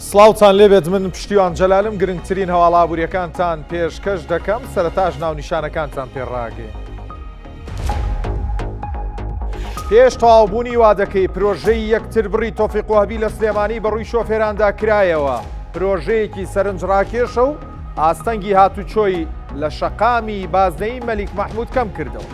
سڵاوتان لێبێت من پشتیوان جەلالم گرنگترین هەواڵ ئابووریەکانتان پێشکەش دەکەم سەرەتاش ناونیشانەکانتان پێڕاگەین. پێش تەواوبوونی وادەکەی پرۆژەی یەکتربڕی تۆفیق وەهبی لە سلێمانی بەڕووی شۆفێراندا کرایەوە، پرۆژەیەکی سەرنجڕاکێشە و ئاستەنگی هاتوچۆی لە شەقامی بازنەی مەلیک مەحمود کەم کردەوە.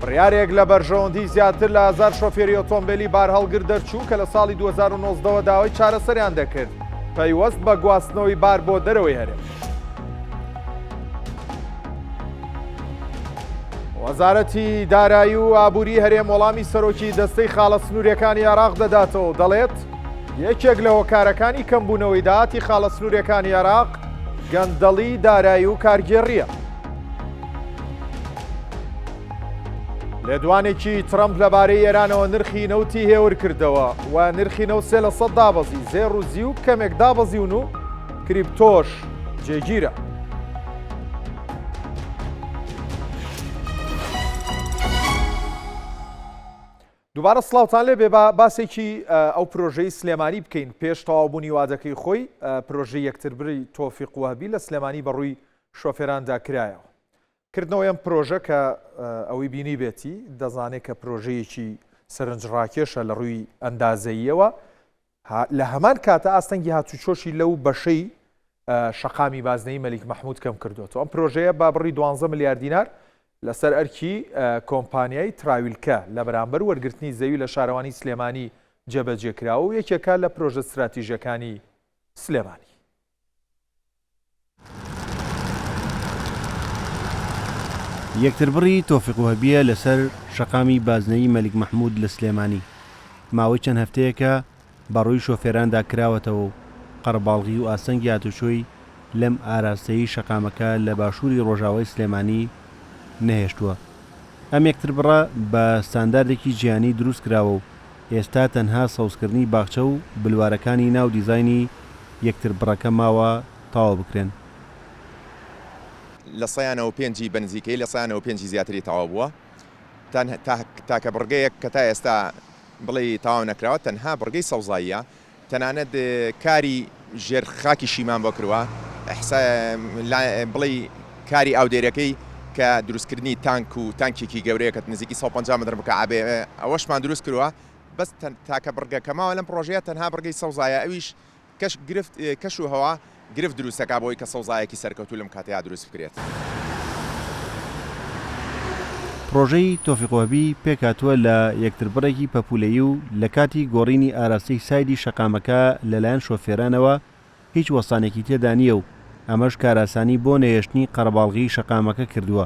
بڕیارێک لە بەرژەوەندی زیاتر لە هەزار شۆفێری ئۆتۆمبێلی بارهەڵگر دەرچوو کە لە ساڵی 2019 ەوە داوای چارەسەریان دەکرد پەیوەست بە گواستنەوەی بار بۆ دەرەوەی هەرێم. وەزارەتی دارایی و ئابووری هەرێم وەڵامی سەرۆکی دەستەی خاڵە سنووریەکانی عێراق دەداتەوە و دەڵێت، یەکێک لە هۆکارەکانی کەمبوونەوەی داهاتی خاڵە سنووریەکانی عێراق گەندەڵی دارایی و کارگێڕییە. لێدوانێکی ترەمپ لەبارەی ئێرانەوە نرخی نەوتی هێور کردەوە و نرخی نەوت سێ لە سەد دابەزی، زێڕ و زیو کەمێک دابەزیون و کریپتۆش جێگیرە. دووبارە سڵاوتان لێبێ با باسێکی ئەو پرۆژەی سلێمانی بکەین پێش تەواوبوونی وادەکەی خۆی پرۆژەی یەکتربری تۆفیق وەهبی لە سلێمانی بەڕووی شۆفێراندا کرایەوە. کردنەوەی ئەم پرۆژە کە ئەوەی بینیبێتی دەزانێت کە پرۆژەیەکی سەرنجڕاکێشە لە ڕووی ئەندازەییەوە لە هەمان کاتە ئاستەنگی هاتوچۆشی لەو بەشەی شەقامی بازنەی مەلیک مەحمود کەم کردوێتەوە ئەم پرۆژەیە بە بڕی 12 ملیار دینار لەسەر ئەرکی کۆمپانیای تراویلکە لە بەرامبەر وەرگرتنی زەوی لە شارەوانی سلێمانی جێبەجێکراوە و یەکێکە لە پرۆژە ستراتیژەکانی سلێمانی. یەکتربڕی تۆفیق وەهبییە لەسەر شەقامی بازنەیی مەلیک مەحمود لە سلێمانی، ماوەی چەند هەفتەیەکە بەڕووی شۆفێراندا کراوەتەوە و قەرەباڵغی و ئاستەنگی هاتوچۆی لەم ئاراستەیەی شەقامەکە لە باشووری ڕۆژاوای سلێمانی نەهێشتووە. ئەم یەکتربڕە بە ستانداردێکی جیهانی دروستکراوە و ئێستا تەنها سەوزکردنی باخچە و بلوارەکانی ناو دیزاینی یەکتربڕەکە ماوە تەواو بکرێن. لە سەیانەوە پێنجی بە نزیکەیی لە سەیانەوە پێنجی زیاتری تەواو بووە. تاکە بڕگەیەک کە تا ئێستا بڵێی تەواو نەکراوە تەنها بڕگەی سەوزاییە. تەنانەت کاری ژێر خاکیشیمان بۆ کروە بڵێی کاری ئاودێرەکەی کە دروستکردنی تانک و تانکێکی گەورەیە کە نزیکی 150 متر مکعبێ ئەوەشمان دروست کروە بەس تاکە بڕگە کە ماوە لەم پڕۆژەیە تەنها بڕگەی سەوزایە ئەویش کەش گرفت کەش و هەوا گرفت دروست دەکات بۆی کە سەوزایەکی سەرکەوتوو لەم کاتەیا دروست بکرێت. پڕۆژەی تۆفیق وەهبی پێکهاتووە لە یەکتربڕێکی پەپوولەیی و لە کاتی گۆڕینی ئاراستەی سایدی شەقامەکە لەلایەن شۆفێرانەوە هیچ وەستانێکی تێدا نییە و ئەمەش کارئاسانی بۆ نەهێشتنی قەرەباڵغیی شەقامەکە کردووە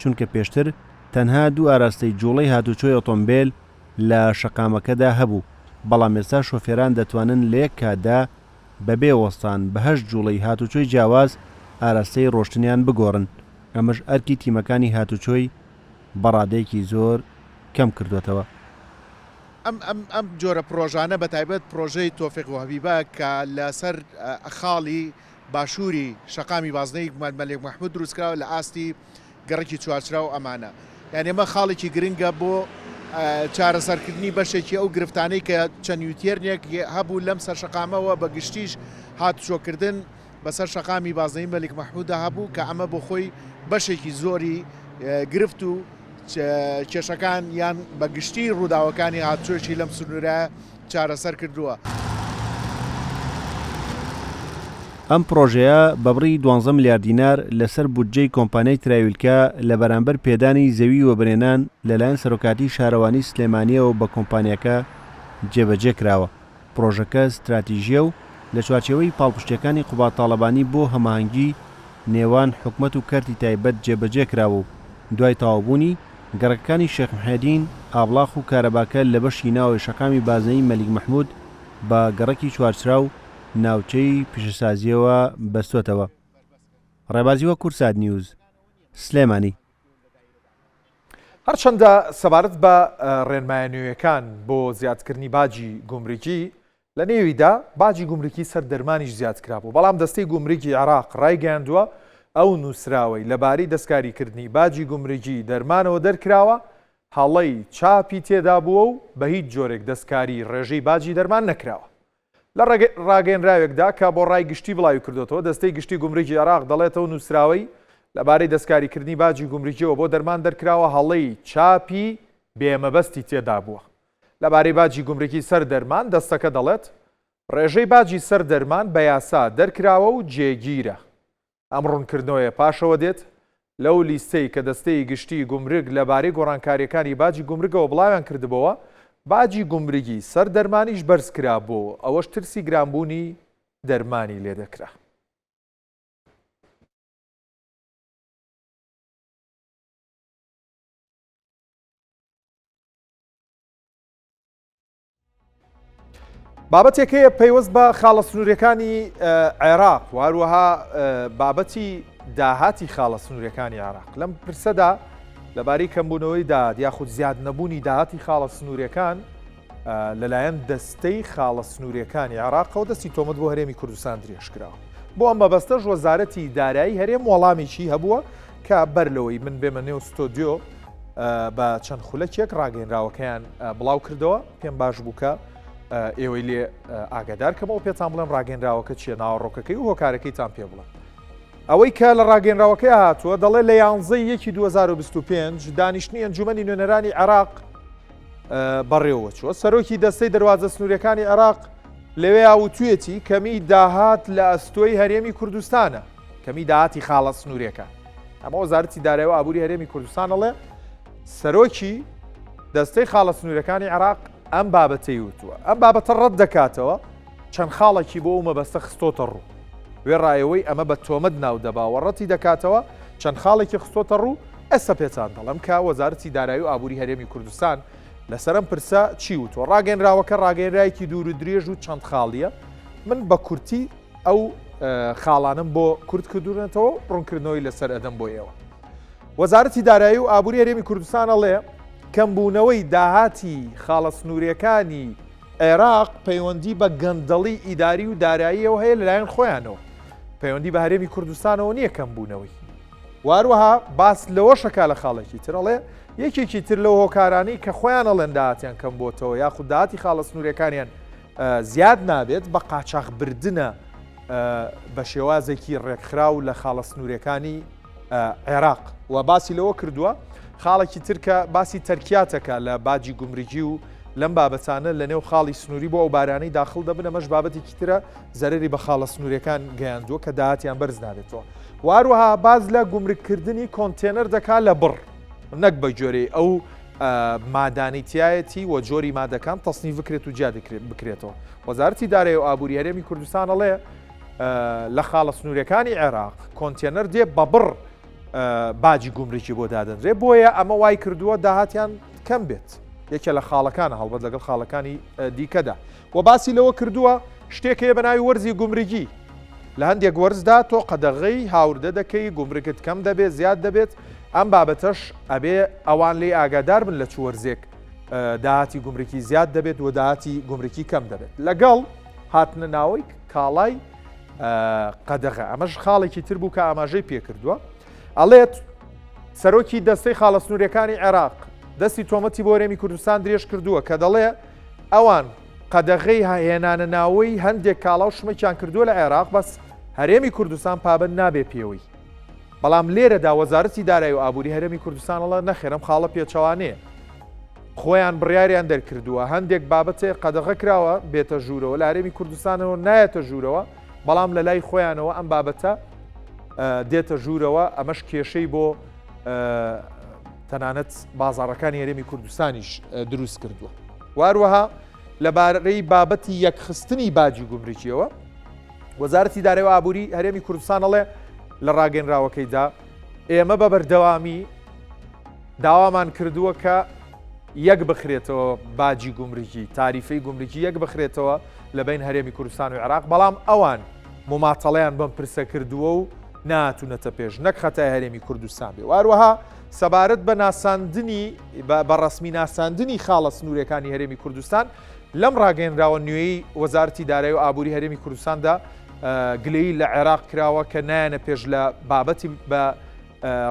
چونکە پێشتر تەنها دوو ئاراستەی جوڵەی هاتوچۆی ئۆتۆمبێل لە شەقامەکەدا هەبوو، بەڵام ئێستا شۆفێران دەتوانن لە یەک کاتدا بەبێ وەستان بە هەشت جوڵەی هاتوچۆی جیاواز ئاراستەی ڕۆشتنیان بگۆڕن، ئەمەش ئەرکی تیمەکانی هاتوچۆی بە ڕادەیەکی زۆر کەم کردووەتەوە. ئەم ئەم ئەم جۆرە پڕۆژانە بە تایبەت پڕۆژەی تۆفیق وەهبیبە کە لەسەر خاڵی باشووری شەقامی بازنەی مەلێک مەحمود دروستکراوە لە ئاستی گەڕەکی چوارچرا و ئەمانە یان ئێمە خاڵێکی گرنگە بۆ چارەسەرکردنی بەشێکی ئەو گرفتانەی کە چەند یوتێرنێک هەبوو لەم سەرشەقامەوە بە گشتیش هاتوچۆکردن بەسەر شەقامی بازنەی مەلیک مەحمودا هەبوو کە ئەمە بۆ خۆی بەشێکی زۆری گرفت و کێشەکان یان بە گشتی ڕووداوەکانی هاتوچۆشی لەم سنوورە چارەسەر کردووە. ئەم پڕۆژەیە بە بڕی دوانزە ملیار دینار لەسەر بودجەی کۆمپانیای تراویلکە لە بەرامبەر پێدانی زەوی وەبەرهێنان لەلایەن سەرۆکایەتی شارەوانی سلێمانییەوە بە کۆمپانیاکە جێبەجێ کراوە. پڕۆژەکە ستراتیژییە و لە چوارچێوەی پاڵپشتییەکانی قوباد تاڵەبانی بۆ هەماهەنگی نێوان حکومەت و کەرتی تایبەت جێبەجێ کراوە و دوای تەواوبوونی، گەڕەکەکانی شێخ محێدین، ئابڵاخ و کارەباکە لە بەشی ناوەوەی شەقامی بازنەیی مەلیک مەحمود بە گەڕەکی چوارچرا و ناوچەی پیشەسازییەوە بەستووەتەوە. ڕێباز هیوا کوردسات نیوز، سلێمانی. هەرچەندە سەبارەت بە ڕێنمایە نوێیەکان بۆ زیادکردنی باجی گومرگی، لە نێویدا باجی گومرگی سەر دەرمانیش زیادکرابوو، بەڵام دەستەی گومرگی عێراق ڕایگەیاندووە، ئەو نووسراوەی لەبارەی دەستکاریکردنی باجی گومرگی دەرمانەوە دەرکراوە، هەڵەی چاپی تێدابووە و بەهیچ جۆرێک دەستکاری ڕێژەی باجی دەرمان نەکراوە. لە ڕاگەیەنراوێکدا کە بۆ ڕای گشتی بڵاویکردۆتەوە، دەستەی گشتی گومرگی عێراق دەڵێت ئەو نووسراوەی لەبارەی دەستکاریکردنی باجی گومرگیەوە بۆ دەرمان دەرکراوە هەڵەی چاپی بێ مەبەستی تێدابووە. لەبارەی باجی گومرگی سەر دەرمان، دەستەکە دەڵێت، ڕێژەی باجی سەر دەرمان بە یاسا دەرکراوە و جێگیرە. ئەم ڕوونکردنەوەیە پاشەوە دێت لەو لیستەی کە دەستەی گشتیی گومرگ لەبارەی گۆڕانکارییەکانی باجی گومرگەوە بڵاویان کردبۆوە، باجی گومرگی سەر دەرمانیش بەرزکرابۆوە، ئەوەش ترسی گرانبوونی دەرمانی لێدەکرا. بابەتێک هەیە پەیوەست بە خاڵە سنووریەکانی عێراق و هەروەها بابەتی داهاتی خاڵە سنووریەکانی عێراق لەم پرسەدا لەبارەی کەمبوونەوەی داهات یاخود زیاد نەبوونی داهاتی خاڵە سنووریەکان لەلایەن دەستەی خاڵە سنووریەکانی عێراقەوە دەستی تۆمەت بۆ هەرێمی کوردستان درێژکراوە بۆ ئەم مەبەستەش وەزارەتی دارایی هەرێم وەڵامێکی هەبووە کە بەر لەوەی من بێمە نێو ستۆدیۆ بە چەند خولەکێک ڕاگەیەنراوەکەیان بڵاو کردەوە پێم باش بوو کە ئێوەی لێ ئاگادار کەمەوە پێتان بڵێم ڕاگەنراوەکە چیە ناوەڕۆکەکەی و هۆکارەکەیتان پێ بڵێم ئەوەی کە لە ڕاگەنراوەکەی هاتووە دەڵێ لە یانزەی یەکی 2025 دانیشتنی ئەنجومەنی نوێنەرانی عێراق بەڕێوە چووە سەرۆکی دەستەی دەواازە سنوورەکانی عێراق لەوێ وتوێتی کەمی داهات لە ئەستۆی هەرێمی کوردستانە کەمی داهاتی خاڵە سنوورەکە ئەمە وەزارەتی دارایی و ئابووری هەرێمی کوردستان ئەڵێ سەرۆکی دەستەی خاڵە سنوورەکانی عێراق ئەم بابەتەی وتووە ئەم بابەتە ڕەت دەکاتەوە چەند خاڵێکی بۆ ئەو مەبەستە خستۆتە ڕوو وێڕایەوەی ئەمە بە تۆمەت ناو دەبا و ڕەتی دەکاتەوە چەند خاڵێکی خستۆتە ڕوو ئێستا پێتان دەڵێم کە وەزارەتی دارایی و ئابووری هەرێمی کوردستان لەسەر ئەم پرسە چی وتووە ڕاگەنراوەکە ڕاگەنرایەکی دوور و درێژ و چەند خاڵیە من بە کورتی ئەو خاڵانەم بۆ کورت کردوونەتەوە ڕوونکردنەوەی لەسەر ئەدەم بۆ ئێوە. وەزارەتی دارایی و ئابووری هەرێمی کوردستان ئەڵێ کەمبوونەوەی داهاتی خاڵە سنووریەکانی عێراق پەیوەندی بە گەندەڵی ئیداری و داراییەوە هەیە لەلایەن خۆیانەوە پەیوەندی بە هەرێمی کوردستانەوە نییە کەمبوونەوەی واروەها باس لەوەشەکە لە خاڵێکی تر ئەڵێ یەکێکی تر لەو هۆکارانەی کە خۆیان ئەڵێن داهاتیان کەم بۆتەوە یاخود داهاتی خاڵە سنووریەکانیان زیاد نابێت بە قاچاخ بردنە بە شێوازێکی ڕێکخراو لە خاڵە سنوورەکانی عێراق و باسی لەوە کردووە خاڵێکی ترکە باسی تەرکیاتەکە لە باجی گومرگی و لەم بابەتانە لە نێو خاڵی سنووری بۆ ئەو بارانەی داخل دەبن ئەمەش بابەتێکی ترە زەرری بە خاڵە سنوورەکان گەیاندووە کە داهاتیان بەرز نابێتەوە واروەها باز لە گومرگکردنی کۆنتێنەر دەکا لە بڕ نەک بە گوێرەی ئەو مادانەی تیایەتی و جۆری مادەکان تەسنیف بکرێت و جیا بکرێتەوە. وەزارەتی دارایی و ئابووری هەرێمی کوردستان ئەڵێ لە خاڵە سنووریەکانی عێراق کۆنتێنەر دێ بە بڕ باجی گومرکی بۆ دادەنرێ بۆیە ئەمە وای کردووە داهاتیان کەم بێت یەکێ لە خاڵەکانە هەڵبەت لەگەڵ خاڵەکانی دیکەدا و باسی لەوە کردووە شتێک هەیە بە ناوی وەرزی گومرگی لە هەندێک وەرزدا تۆ قەدەغەی هاوردە دەکەی گومرگت کەم دەبێت زیاد دەبێت ئەم بابەتەش ئەبێ ئەوان لێی ئاگادار بن لە چ وەرزێک داهاتی گومرکی زیاد دەبێت و داهاتی گومرکی کەم دەبێت لەگەڵ هاتنە ناوەی کاڵای قەدەغە ئەمەش خاڵێکی تر بوو کە ئاماژەی پێکردووە ئەڵێت سەرۆکی دەستەی خاڵە سنووریەکانی عێراق دەستی تۆمەتی بۆ هەرێمی کوردستان درێژ کردووە کە دەڵێ ئەوان قەدەغەی هێنانە ناوەی هەندێک کاڵا و شمەکیان کردووە لە عێراق بەس هەرێمی کوردستان پابەند نابێ پێوەی. بەڵام لێرەدا وەزارەتی دارایی و ئابووری هەرێمی کوردستان ئەڵێ نەخێر ئەم خاڵە پێچەوانەیە. خۆیان بڕیاریان دەرکردووە هەندێک بابەتێ قەدەغە کراوە بێتە ژوورەوە لە هەرێمی کوردستانەوە نایەتە ژوورەوە بەڵام لە لای خۆیانەوە ئەم بابەتە دێتە ژوورەوە ئەمەش کێشەی بۆ تەنانەت بازاڕەکانی هەرێمی کوردستانیش دروست کردووە. واروەها لەبارەی بابەتی یەکخستنی باجی گومرگیەوە وەزارەتی دارایی و ئابووری هەرێمی کوردستان ئەڵێ لە ڕاگەنراوەکەیدا ئێمە بە بەردەوامی داوامان کردووە کە یەک بخرێتەوە باجی گومرگی تاریفەی گومرگی یەک بخرێتەوە لە بین هەرێمی کوردستان و عێراق بەڵام ئەوان مماتەڵیان بەم پرسە کردووە و ناتونەتە پێش نەک خەتای هەرێمی کوردستان بێ واروەها سەبارەت بە ناساندنی بە ڕەسمی ناساندنی خاڵە سنوورەکانی هەرێمی کوردستان لەم ڕاگەیەنراوە نوێی وەزارەتی دارایی و ئابووری هەرێمی کوردستاندا گلەیی لە عێراق کراوە کە نایەنە پێش لە بابەتی بە.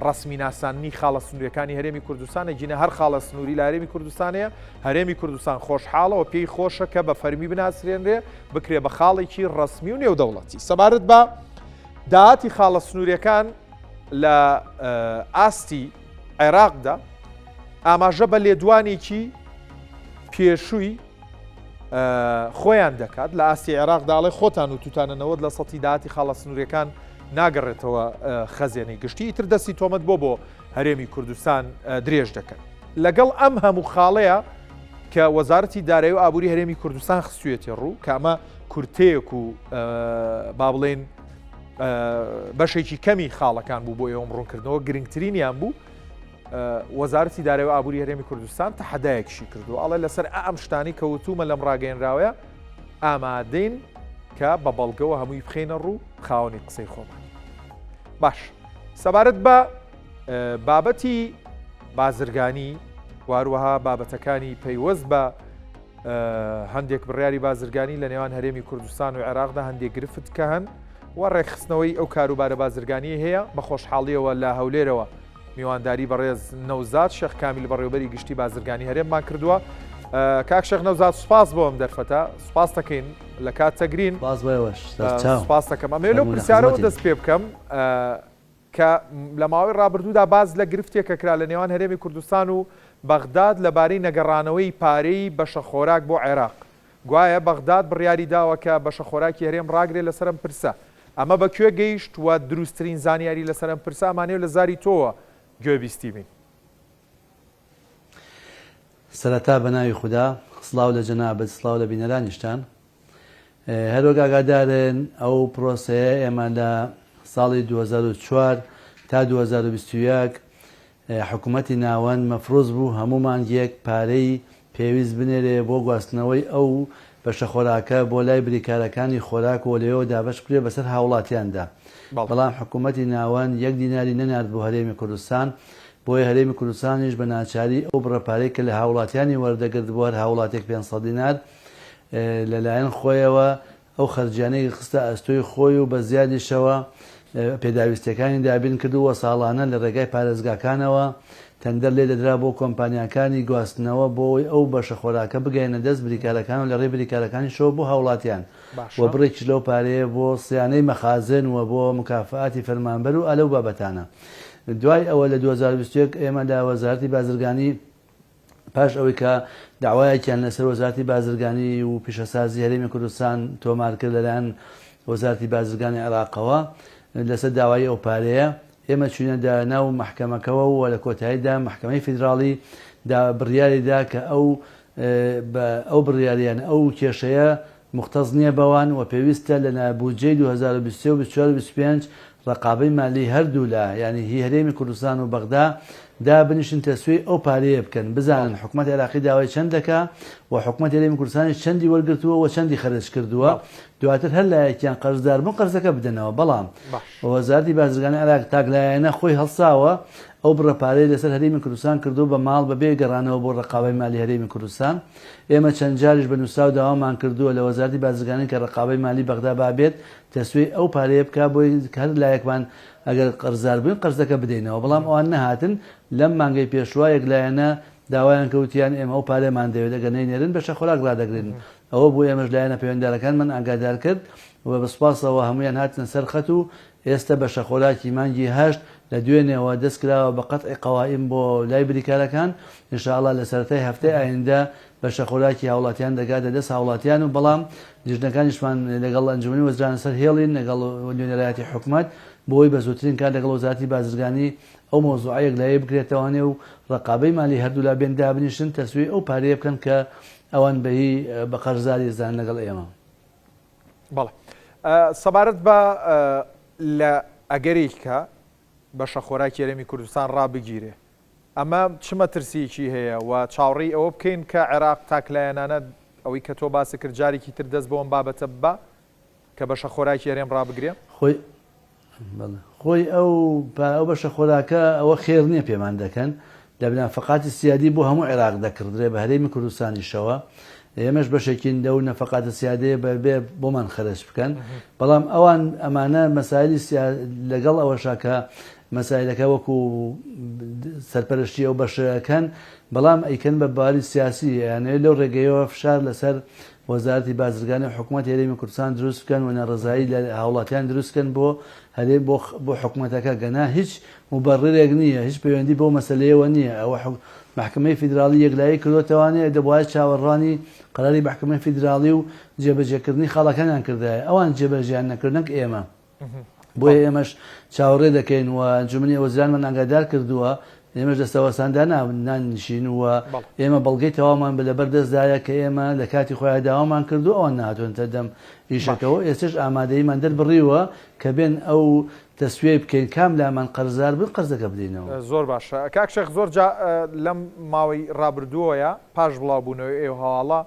ڕەسمی ناساندنی خاڵە سنووریەکانی هەرێمی کوردستانە گینە هەر خاڵە سنووری لە هەرێمی کوردستانەیە هەرێمی کوردستان خۆشحاڵەوە پێی خۆشە کە بە فەرمی بناسرێنرێ بکرێ بە خاڵێکی ڕەسمی و نێودەوڵەتی سەبارەت بە داهاتی خاڵە سنووریەکان لە ئاستی عێراقدا ئاماژە بە لێدوانێکی پێشووی خۆیان دەکات لە ئاستی عێراقدا ئەڵێ خۆتان و توتانە 90 لە سەتی داهاتی خاڵە سنووریەکان ناگەڕێتەوە خەزێنەی گشتی ئیتر دەستی تۆمەت بۆ بۆ هەرێمی کوردستان درێژ دەکەن لەگەڵ ئەم هەموو خاڵەیە کە وەزارەتی دارایی و ئابووری هەرێمی کوردستان خستوێتێ ڕوو کە ئەمە کورتەیەک و با بڵێن بەشێکی کەمی خاڵەکان بوو بۆ ئێوەم ڕوونکردنەوە گرنگترینیان بوو وەزارەتی دارایی و ئابووری هەرێمی کوردستان تەحەدایەکیشی کردووە، ئەڵێ لەسەر ئەم شتانەی کە وتوومە لەم ڕاگەیەنراوەیە ئامادەین کە بە بەڵگەوە هەمووی بخەینە ڕوو خاوەنی قسەی خۆمان. باش سەبارەت بە بابەتی بازرگانی واروەها بابەتەکانی پەیوەست بە هەندێک بڕیاری بازرگانی لە نێوان هەرێمی کوردستان و عێراقدا هەندێک گرفت کە هەن و ڕێکخستنەوەی ئەو کاروبارە بازرگانی هەیە بە خۆشحاڵیەوە لە هەولێرەوە میوانداری بەڕێز نەوزاد شێخ کامیل بەڕێوبەری گشتی بازرگانی هەرێممان کردووە. کاک شێخ نەوزاد سوپاس بۆ ئەم دەرفەتە سوپاس دەکەین لە کات تەگرین سوپاس دەکەم ئەمێ لەو پرسیارەوە دەست پێ بکەم کە لە ماوەی ڕابردوودا باس لە گرفتێکە کرا لە نێوان هەرێمی کوردستان و بەغداد لەبارەی نەگەڕانەوەی پارەی بەشە خۆراک بۆ عێراق گوایە بەغداد بڕیاری داوە کە بەشە خۆراکی هەرێم ڕاگرێ لەسەر ئەم پرسە. ئەمە بە کوێ گەیشت و دروستترین زانیاری لەسەر ئەم پرسە ئەمانەوێ لە زاری تۆوە گوێبیستی بین. سەرەتا بە ناوی خودا، سڵاو لە جەنابت، سڵاو لە بینەرانیشتان. هەروەک ئاگادارن ئەو پرۆسەیە ئێمە لە ساڵی 2004 تا 2021 حکومەتی ناوەند مەفروز بوو هەموو مانگێک پارەی پێویست بنێرێ بۆ گواستنەوەی ئەو بەشە خۆراکە بۆ لای بریکارەکانی خۆراک و لەوێوە دابەش بکرێ بەسەر هاوڵاتیاندا بەڵام حکومەتی ناوەند یەک دیناری نەنارد بۆ هەرێمی کوردستان بۆیە هەرێمی کوردستانیش بە ناچاری ئەو بڕە پارەی کە لە هاوڵاتیانی وەردەگرت بۆ هەر هاوڵاتیەک 500 دینار لەلایەن خۆیەوە ئەو خەرجیانەی خستە ئەستۆی خۆی و بە زیادیشەوە پێداویستیەکانی دابین کرد و ساڵانە لە ڕێگای پارێزگاکانەوە تەندەر لێ دەدرا بۆ کۆمپانیاکانی گواستنەوە بۆ ئەوەی ئەو بەشە خۆراکە بگەیەنە دەست بریکارەکان و لە ڕێی بریکارەکانیشەوە بۆ هاوڵاتیان و بڕێکیش لەو پارەیە بۆ سیانەی مەخازن و بۆ مکافئاتی فەرمانبەر و ئەلەو بابەتانە. دوای ئەوە لە 2021 ئێمە لە وەزارەتی بازرگانی پاش ئەوەی کە داوایەکیان لەسەر وەزارەتی بازرگانی و پیشەسازی هەرێمی کوردستان تۆمار کرد لەلایەن وەزارەتی بازرگانی عێراقەوە لەسەر داوای ئەو پارەیە ئێمە چوینە دا ناو مەحکەمەکەوە و لە کۆتاییدا مەحکەمەی فیدراڵی دا بڕیاری دا کە ئەو ئەو بڕیاریان ئەو کێشەیە موختەس نیە بەوان و پێویستە لە بودجەی 2023 و 24 و 25 ڕەقابەی مالی هەردوولا یانی هی هەرێمی کوردستان و بەغدا دابنیشن تەسویەی ئەو پارەیە بکەن بزانن حکومەت عێراقی داوای چەند دەکا و حکومەت هەرێمی کوردستانیش چەندی وەرگرتووە و چەندی خەرج کردووە دواتر هەر لایەکیان قەرزدار بوون قەرزەکە بدەنەوە بەڵام وەزارەتی بازرگانی عێراق تاکلایەنە خۆی هەڵساوە ئەو بڕە پارەی لەسەر هەرێمی کوردستان کردووە بە ماڵ بەبێ گەڕانەوە بۆ ڕەقابەی مالی هەرێمی کوردستان ئێمە چەند جاریش بە نووسراو داوامان کردووە لە وەزارەتی بازرگانی کە ڕەقابەی مالی بەغدا با بێت تەسویەی ئەو پارەیە بکا بۆی هەر لایەکمان ئەگەر قەرزار بووین قەرزەکە بدەینەوە بەڵام ئەوان نەهاتن لەم مانگەی پێشوە یەک لایەنە داوایان کرد وتیان ئێمە ئەو پارەیەمان دەوێت ئەگەر نەینێرن بەشە خۆراک ڕادەگرین ئەوە بوو ئێمەش لایەنە پەیوەندارەکانمان ئاگادار کرد و بە سوپاسەوە هەموویان هاتنە سەر خەت و ئێستە بەشە خۆراکی مانگی هەشت لە دوێنێوە دەست کراوە بە قەتعی قەوائیم بۆ لای بریکارەکان ان شاء اللە لە سەرەتای هەفتەی ئایندە بەشە خۆراکی هاوڵاتیان دەگاتە دەست هاوڵاتیان و بەڵام لیژنەکانیشمان لەگەڵ ئەنجومەنی وەزیران لەسەر هێڵین لەگەڵ نوێنەرایەتی حکومەت بۆی بە زووترین کات لەگەڵ وەزارەتی بازرگانی ئەو مەوزوعە یەکلایی بکرێتەوانێ و ڕەقابەی مالی هەردوولا بێن دابنیشن تەسویەی ئەو پارەیە بکەن کە ئەوان بە هی بە قەرزاری زانن لەگەڵ ئێمە. بەڵێ سەبارەت بە لە ئەگەرێک کە بەشە خۆراکی هەرێمی کوردستان ڕابگیرێ ئەمە چ مەترسییەکی هەیە و چاوەڕێی ئەوە بکەین کە عێراق تاکلایەنانە ئەوەی کە تۆ باست کرد جارێکی تر دەست بۆ ئەم بابەتە ببا کە بەشە خۆراکی هەرێم ڕابگرێ؟ خۆی بەڵێ خۆی ئەو ئەو بەشە خۆراکە ئەوە خێر نییە پێمان دەکەن لە نەفەقاتی سیادی بۆ هەموو عێراق دەکڕدرێ بە هەرێمی کوردستانیشەوە ئێمەش بەشێکین لەو نەفەقاتە سیادەیە بە بێ بۆمان خەرج بکەن بەڵام ئەوان ئەمانە مەسایلی لەگەڵ ئەوەشا کە. مەسایلەکە وەکو سەرپەرشتی ئەو بەشەکەن بەڵام ئەیکەن بە باری سیاسی ئەیانەوێت لەو ڕێگەیەوە فشار لەسەر وەزارەتی بازرگانی و حکومەتی هەرێمی کوردستان دروست بکەن و ناڕەزایی لە هاوڵاتیان دروست بکەن بۆ هەرێم بۆ بۆ حکومەتەکە گەنا هیچ موبەڕیرێک نییە هیچ پەیوەندی بەو مەسەلەیەوە نییە ئەوە مەحکەمەی فیدراڵی یەکلایی کردۆتەوانێ دەبوایە چاوەڕوانی قەراری مەحکەمەی فیدراڵی و جێبەجێکردنی خاڵەکانیان کردایە ئەوان جێبەجێیان نەکرد نەک ئێمە. بۆیە ئێمەش چاوەڕێ دەکەین و ئەنجومەنی وەزیرانمان ئاگادار کردووە، ئێمەش دەستەوەستان دانانیشین و ئێمە بەڵگەی تەواومان لەبەر دەستدایە کە ئێمە لە کاتی خۆیان داوامان کردووە ئەوان نەهاتوونەتە دەم ئیشەکەوە، ئێستەش ئامادەییمان دەربڕیوە کە بێن ئەو تەسویەی بکەین کام لامان قەرزار بووین قەرزەکە بدەینەوە. زۆر باشە کاک شێخ زۆر جا لەم ماوەی ڕابردووەیە پاش بڵاوبوونەوەی ئەو هەواڵە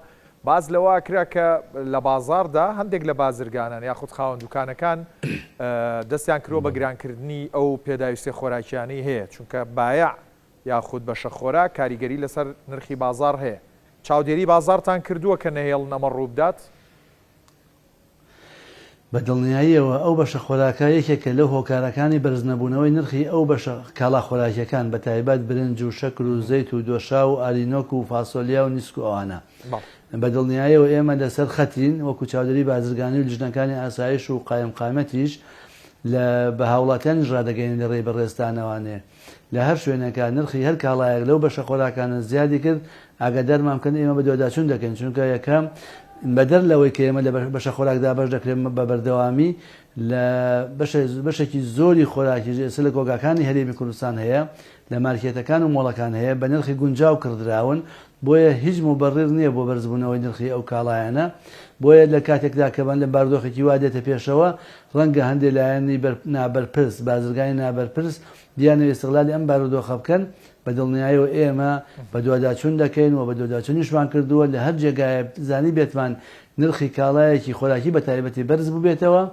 باس لەوە کرا کە لە بازاڕدا هەندێک لە بازرگانان یاخود خاوەن دوکانەکان دەستیان کردووە بە گرانکردنی ئەو پێداویستیە خۆراکیانەی هەیە، چونکە بایەع یاخود بەشە خۆراک کاریگەری لەسەر نرخی بازاڕ هەیە. چاودێری بازاڕتان کردووە کە نەهێڵن ئەمە ڕووبدات؟ بە دڵنیاییەوە ئەو بەشە خۆراکە یەکێکە لەو هۆکارەکانی بەرزنەبوونەوەی نرخی ئەو بەشە کاڵا خۆراکیەکان بە تایبەت برنج و شەکر و زەیت و دۆشاو و ئارینۆک و فاسۆلیا و نیسک و ئەوانە. بە دڵنیاییەوە ئێمە لەسەر خەتین وەکو چاودێری بازرگانی و لیژنەکانی ئاسایش و قایمقامەتیش لە بە هاوڵاتیانیش ڕادەگەیەنین لە ڕێی بەڕێزتانەوانێ لە هەر شوێنێکا نرخی هەر کاڵایەک لەو بەشە خۆراکانە زیادی کرد ئاگادارمان بکەن ئێمە بەدواداچوون دەکەین چونکە یەکەم بەدەر لەوەی کە ئێمە لە بەشە خۆراک دابەش دەکرێن بە بەردەوامی لە بەشێکی زۆری خۆراکیش ئێستا لە کۆگاکانی هەرێمی کوردستان هەیە لە مارکێتەکان و مۆڵەکان هەیە بە نرخی گونجاو کڕدراون بۆیە هیچ موبەڕیر نییە بۆ بەرزبوونەوەی نرخی ئەو کاڵایانە بۆیە لە کاتێکدا کە بەندە بارودۆخێکی وا دێتە پێشەوە ڕەنگە هەندێ لایەنی نابەرپرس، بازرگانی نابەرپرس بیانەوێ ئیستغلالی ئەم بارودۆخە بکەن، بە دڵنیایەوە ئێمە بەدواداچوون دەکەین و بەدواداچوونیشمان کردووە، لە هەر جێگایەک زانیبێتمان نرخی کاڵایەکی خۆراکی بە تایبەتی بەرز بووبێتەوە،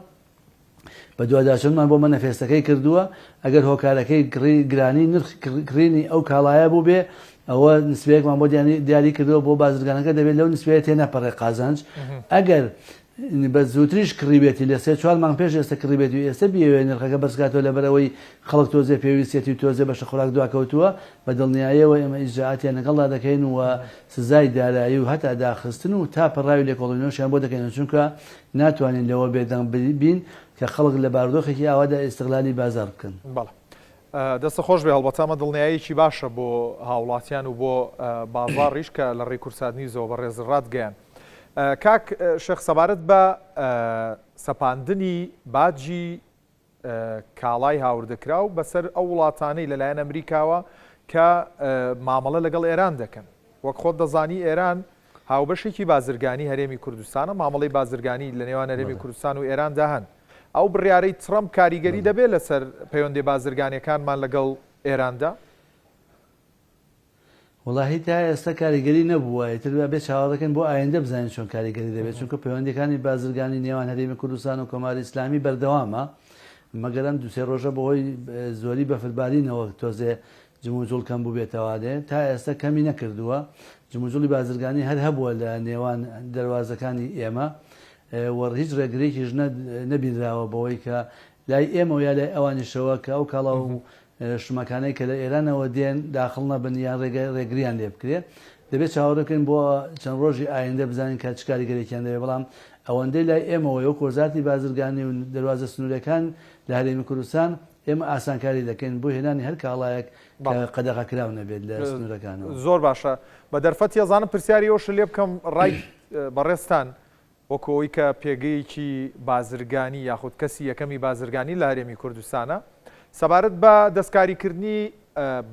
بەدواداچوونمان بۆ مەنەفێستەکەی کردووە، ئەگەر هۆکارەکەی گرانی نرخی کڕینی ئەو کاڵایە بووبێ، ئەوە نسبەیەکمان بۆ دیاری کردووە بۆ بازرگانەکە دەبێت لەو نسبەیە تێنەپەڕێ قازانج، ئەگەر بە زووتریش کڕیبێتی لە سێ چوار مانگ پێش ئێستە کڕیبێتی و ئێستە بیەوێ نرخەکە بەرزکاتەوە لەبەرئەوەی خەڵک تۆزێ پێویستیەتی و تۆزێ بەشە خۆراک دواکەوتووە بە دڵنیایەوە ئێمە ئیجرائاتیان لەگەڵدا دەکەین و سزای دارایی و هەتا داخستن و تا پەڕاوی لێکۆڵینەوەشیان بۆ دەکەینەوە چونکە ناتوانین لەوە بێدەنگ بین کە خەڵک لە بارودۆخێکی ئاوادا ئیستغلالی بازاڕ بکەن. بەڵێ دەستت خۆش بێ هەڵبەتە ئەمە دڵنیاییەکی باشە بۆ هاوڵاتیان و بۆ بازاڕیش کە لە ڕێی کوردسات نیوزەوە بەڕێز ڕاتگەیاند. کاک شێخ سەبارەت بە سەپاندنی باجی کاڵای هاوردەکراو بەسەر ئەو وڵاتانەی لەلایەن ئەمریکاوە کە مامەڵە لەگەڵ ئێران دەکەن وەک خۆت دەزانی ئێران هاوبەشێکی بازرگانی هەرێمی کوردستانە مامەڵەی بازرگانی لە نێوان هەرێمی کوردستان و ئێراندا هەن ئەو بڕیارەی ترەمپ کاریگەری دەبێت لەسەر پەیوەندی بازرگانیەکانمان لەگەڵ ئێراندا؟ وەڵاهی تا ئێستا کاریگەری نەبووە ئیتر ئەبێ چاوەڕێکەین بۆ ئایندە بزانین چۆن کاریگەری دەبێت چونکە پەیوەندیەکانی بازرگانی نێوان هەرێمی کوردستان و کۆماری ئیسلامی بەردەوامە مەگەر ئەم دوسێ ڕۆژە بەهۆی زۆری بەفربارینەوە تۆزێ جموجوڵ کەم بووبێتەوانێ تا ئێستا کەمی نەکردووە جموجوڵی بازرگانی هەر هەبووە لە نێوان دەروازەکانی ئێمە و هیچ ڕێگرێکیش نەبینراوە بەوەی کە لای ئێمەوە یا لای ئەوانیشەوە کە ئەو کاڵا و شمەکانەی کە لە ئێرانەوە دێن داخڵ نەبن یان ڕێگە ڕێگریان لێ بکرێ. دەبێ چاوەڕێ بکەین بۆ چەند ڕۆژی ئایندە بزانین کە چ کاریگەرێکیان دەبێ بەڵام ئەوەندەی لای ئێمەوەیە وەک وەزارەتی بازرگانی و دەروازە سنووریەکان لە هەرێمی کوردستان ئێمە ئاسانکاری دەکەین بۆ هێنانی هەر کاڵایەک کە قەدەغەکراو نەبێت لە سنوورەکانەوە. زۆر باشە بە دەرفەتی ئەزانم پرسیاری ئەوەشت لێ بکەم ڕای بەڕێزتان وەکو ئەوەی کە پێگەیەکی بازرگانی یاخود کەسی یەکەمی بازرگانی لە هەرێمی کوردستانە، سەبارەت بە دەستکاریکردنی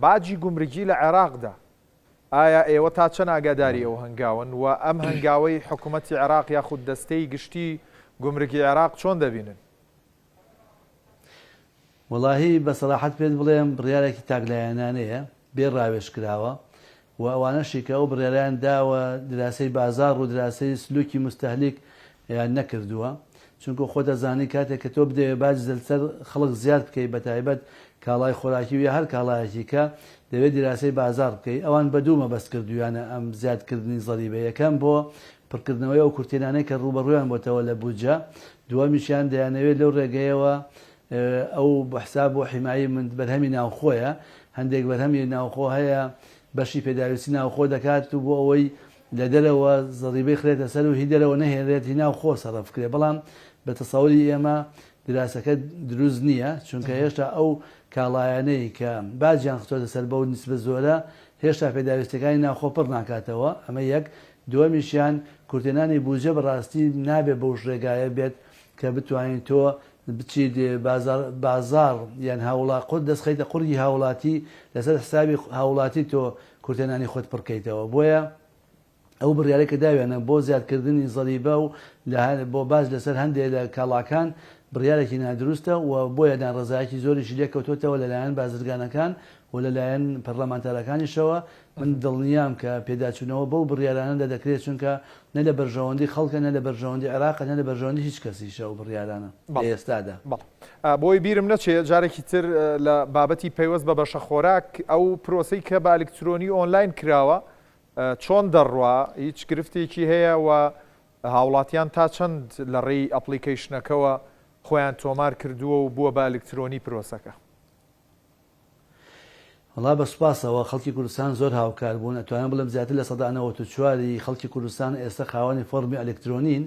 باجی گومرگی لە عێراقدا، ئایا ئێوە تا چەند ئاگاداری ئەو هەنگاوەن و ئەم هەنگاوەی حکومەتی عێراق یاخود دەستەی گشتی گومرگی عێراق چۆن دەبینن؟ وەڵاهی بە سەراحەت پێت بڵێم بڕیارێکی تاکلایەنانەیە، بێ ڕاوێژ کراوە و ئەوانەشی کە ئەو بڕیارەیان داوە دراسەی بازاڕ و دراسەی سلوکی موستەهلیک یان نەکردووە چونکو خۆت ئەزانی کاتێک کە تۆ بدەوێ باج لەسەر خەڵک زیاد بکەی بەتایبەت کاڵای خۆراکی و یا هەر کاڵایەکی کە دەوێ دیراسەی بازاڕ بکەی ئەوان بە دوو مەبەست کردوویانە ئەم زیادکردنی زەریبە یەکەم بۆ پڕکردنەوەی ئەو کورتێنانەی کە ڕووبەڕوویان بۆتەوە لە بودجە دووەمیشیان دەیانەوێت لەو ڕێگەیەوە. ئەو بە حساب بۆ حیمایی من بەرهەمی ناوخۆیە، هەندێک بەرهەمی ناوخۆ هەیە بەشی پێداویستی ناوخۆ دەکات و بۆ ئەوەی لە دەرەوە زەڕیبەی خرێتە سەر و هی دەرەوە نەهێنرێت هی ناوخۆ سەرف بکرێت، بەڵام بە تەسەوری ئێمە دراسەکە دروست نییە، چونکە هێشتا ئەو کاڵایانەی کە باجیان خستۆتە سەر بەو نیسبە زۆرە هێشتا پێداویستیەکانی ناوخۆ پڕ ناکاتەوە، ئەمە یەک، دووەمیشیان کورتهێنانی بوجە بەڕاستی نابێت بەوش ڕێگایە بێت کە بتوانیت تۆ بچیت بازاڕ بازاڕ یان هاوڵا قورد دەست خەیتە قوڕگی هاوڵاتی لەسەر حسابی هاوڵاتی تۆ کورتهێنانی خۆت پڕکەیتەوە بۆیە ئەو بڕیارەی کە داویانە بۆ زیادکردنی زەریبە و لە بۆ باج لەسەر هەندێ لە کاڵاکان بڕیارێکی نادروستە و بۆیە ناڕەزایەکی زۆریشی لێکەوتۆتەوە لەلایەن بازرگانەکان و لەلایەن پەرلەمانتارەکانیشەوە من دڵنیام کە پێداچوونەوە بەو بڕیارانەدا دەکرێت چونکە نە لە بەرژەوەندی خەڵکە نە لە بەرژەوەندی عێراقە نە لە بەرژەوەندی هیچ کەسیشە ئەو بڕیارانە لە ئێستادا. بەڵێ بۆی بیرم نەچێ جارێکی تر لە بابەتی پەیوەست بە بەشە خۆراک ئەو پرۆسەی کە بە ئەلکترۆنی ئۆنلاین کراوە چۆن دەڕوا هیچ گرفتێکی هەیە و هاوڵاتیان تا چەند لە ڕێی ئەپڵیکەیشنەکەوە خۆیان تۆمار کردووە و بووە بە ئەلکترۆنی پرۆسەکە؟ وەڵا بە سوپاسەوە خەڵکی کوردستان زۆر هاوکار بوون ئەتوانم بڵێم زیاتر لە 94% ی خەڵکی کوردستان ئێستا خاوەنی فۆڕمی ئەلکترۆنین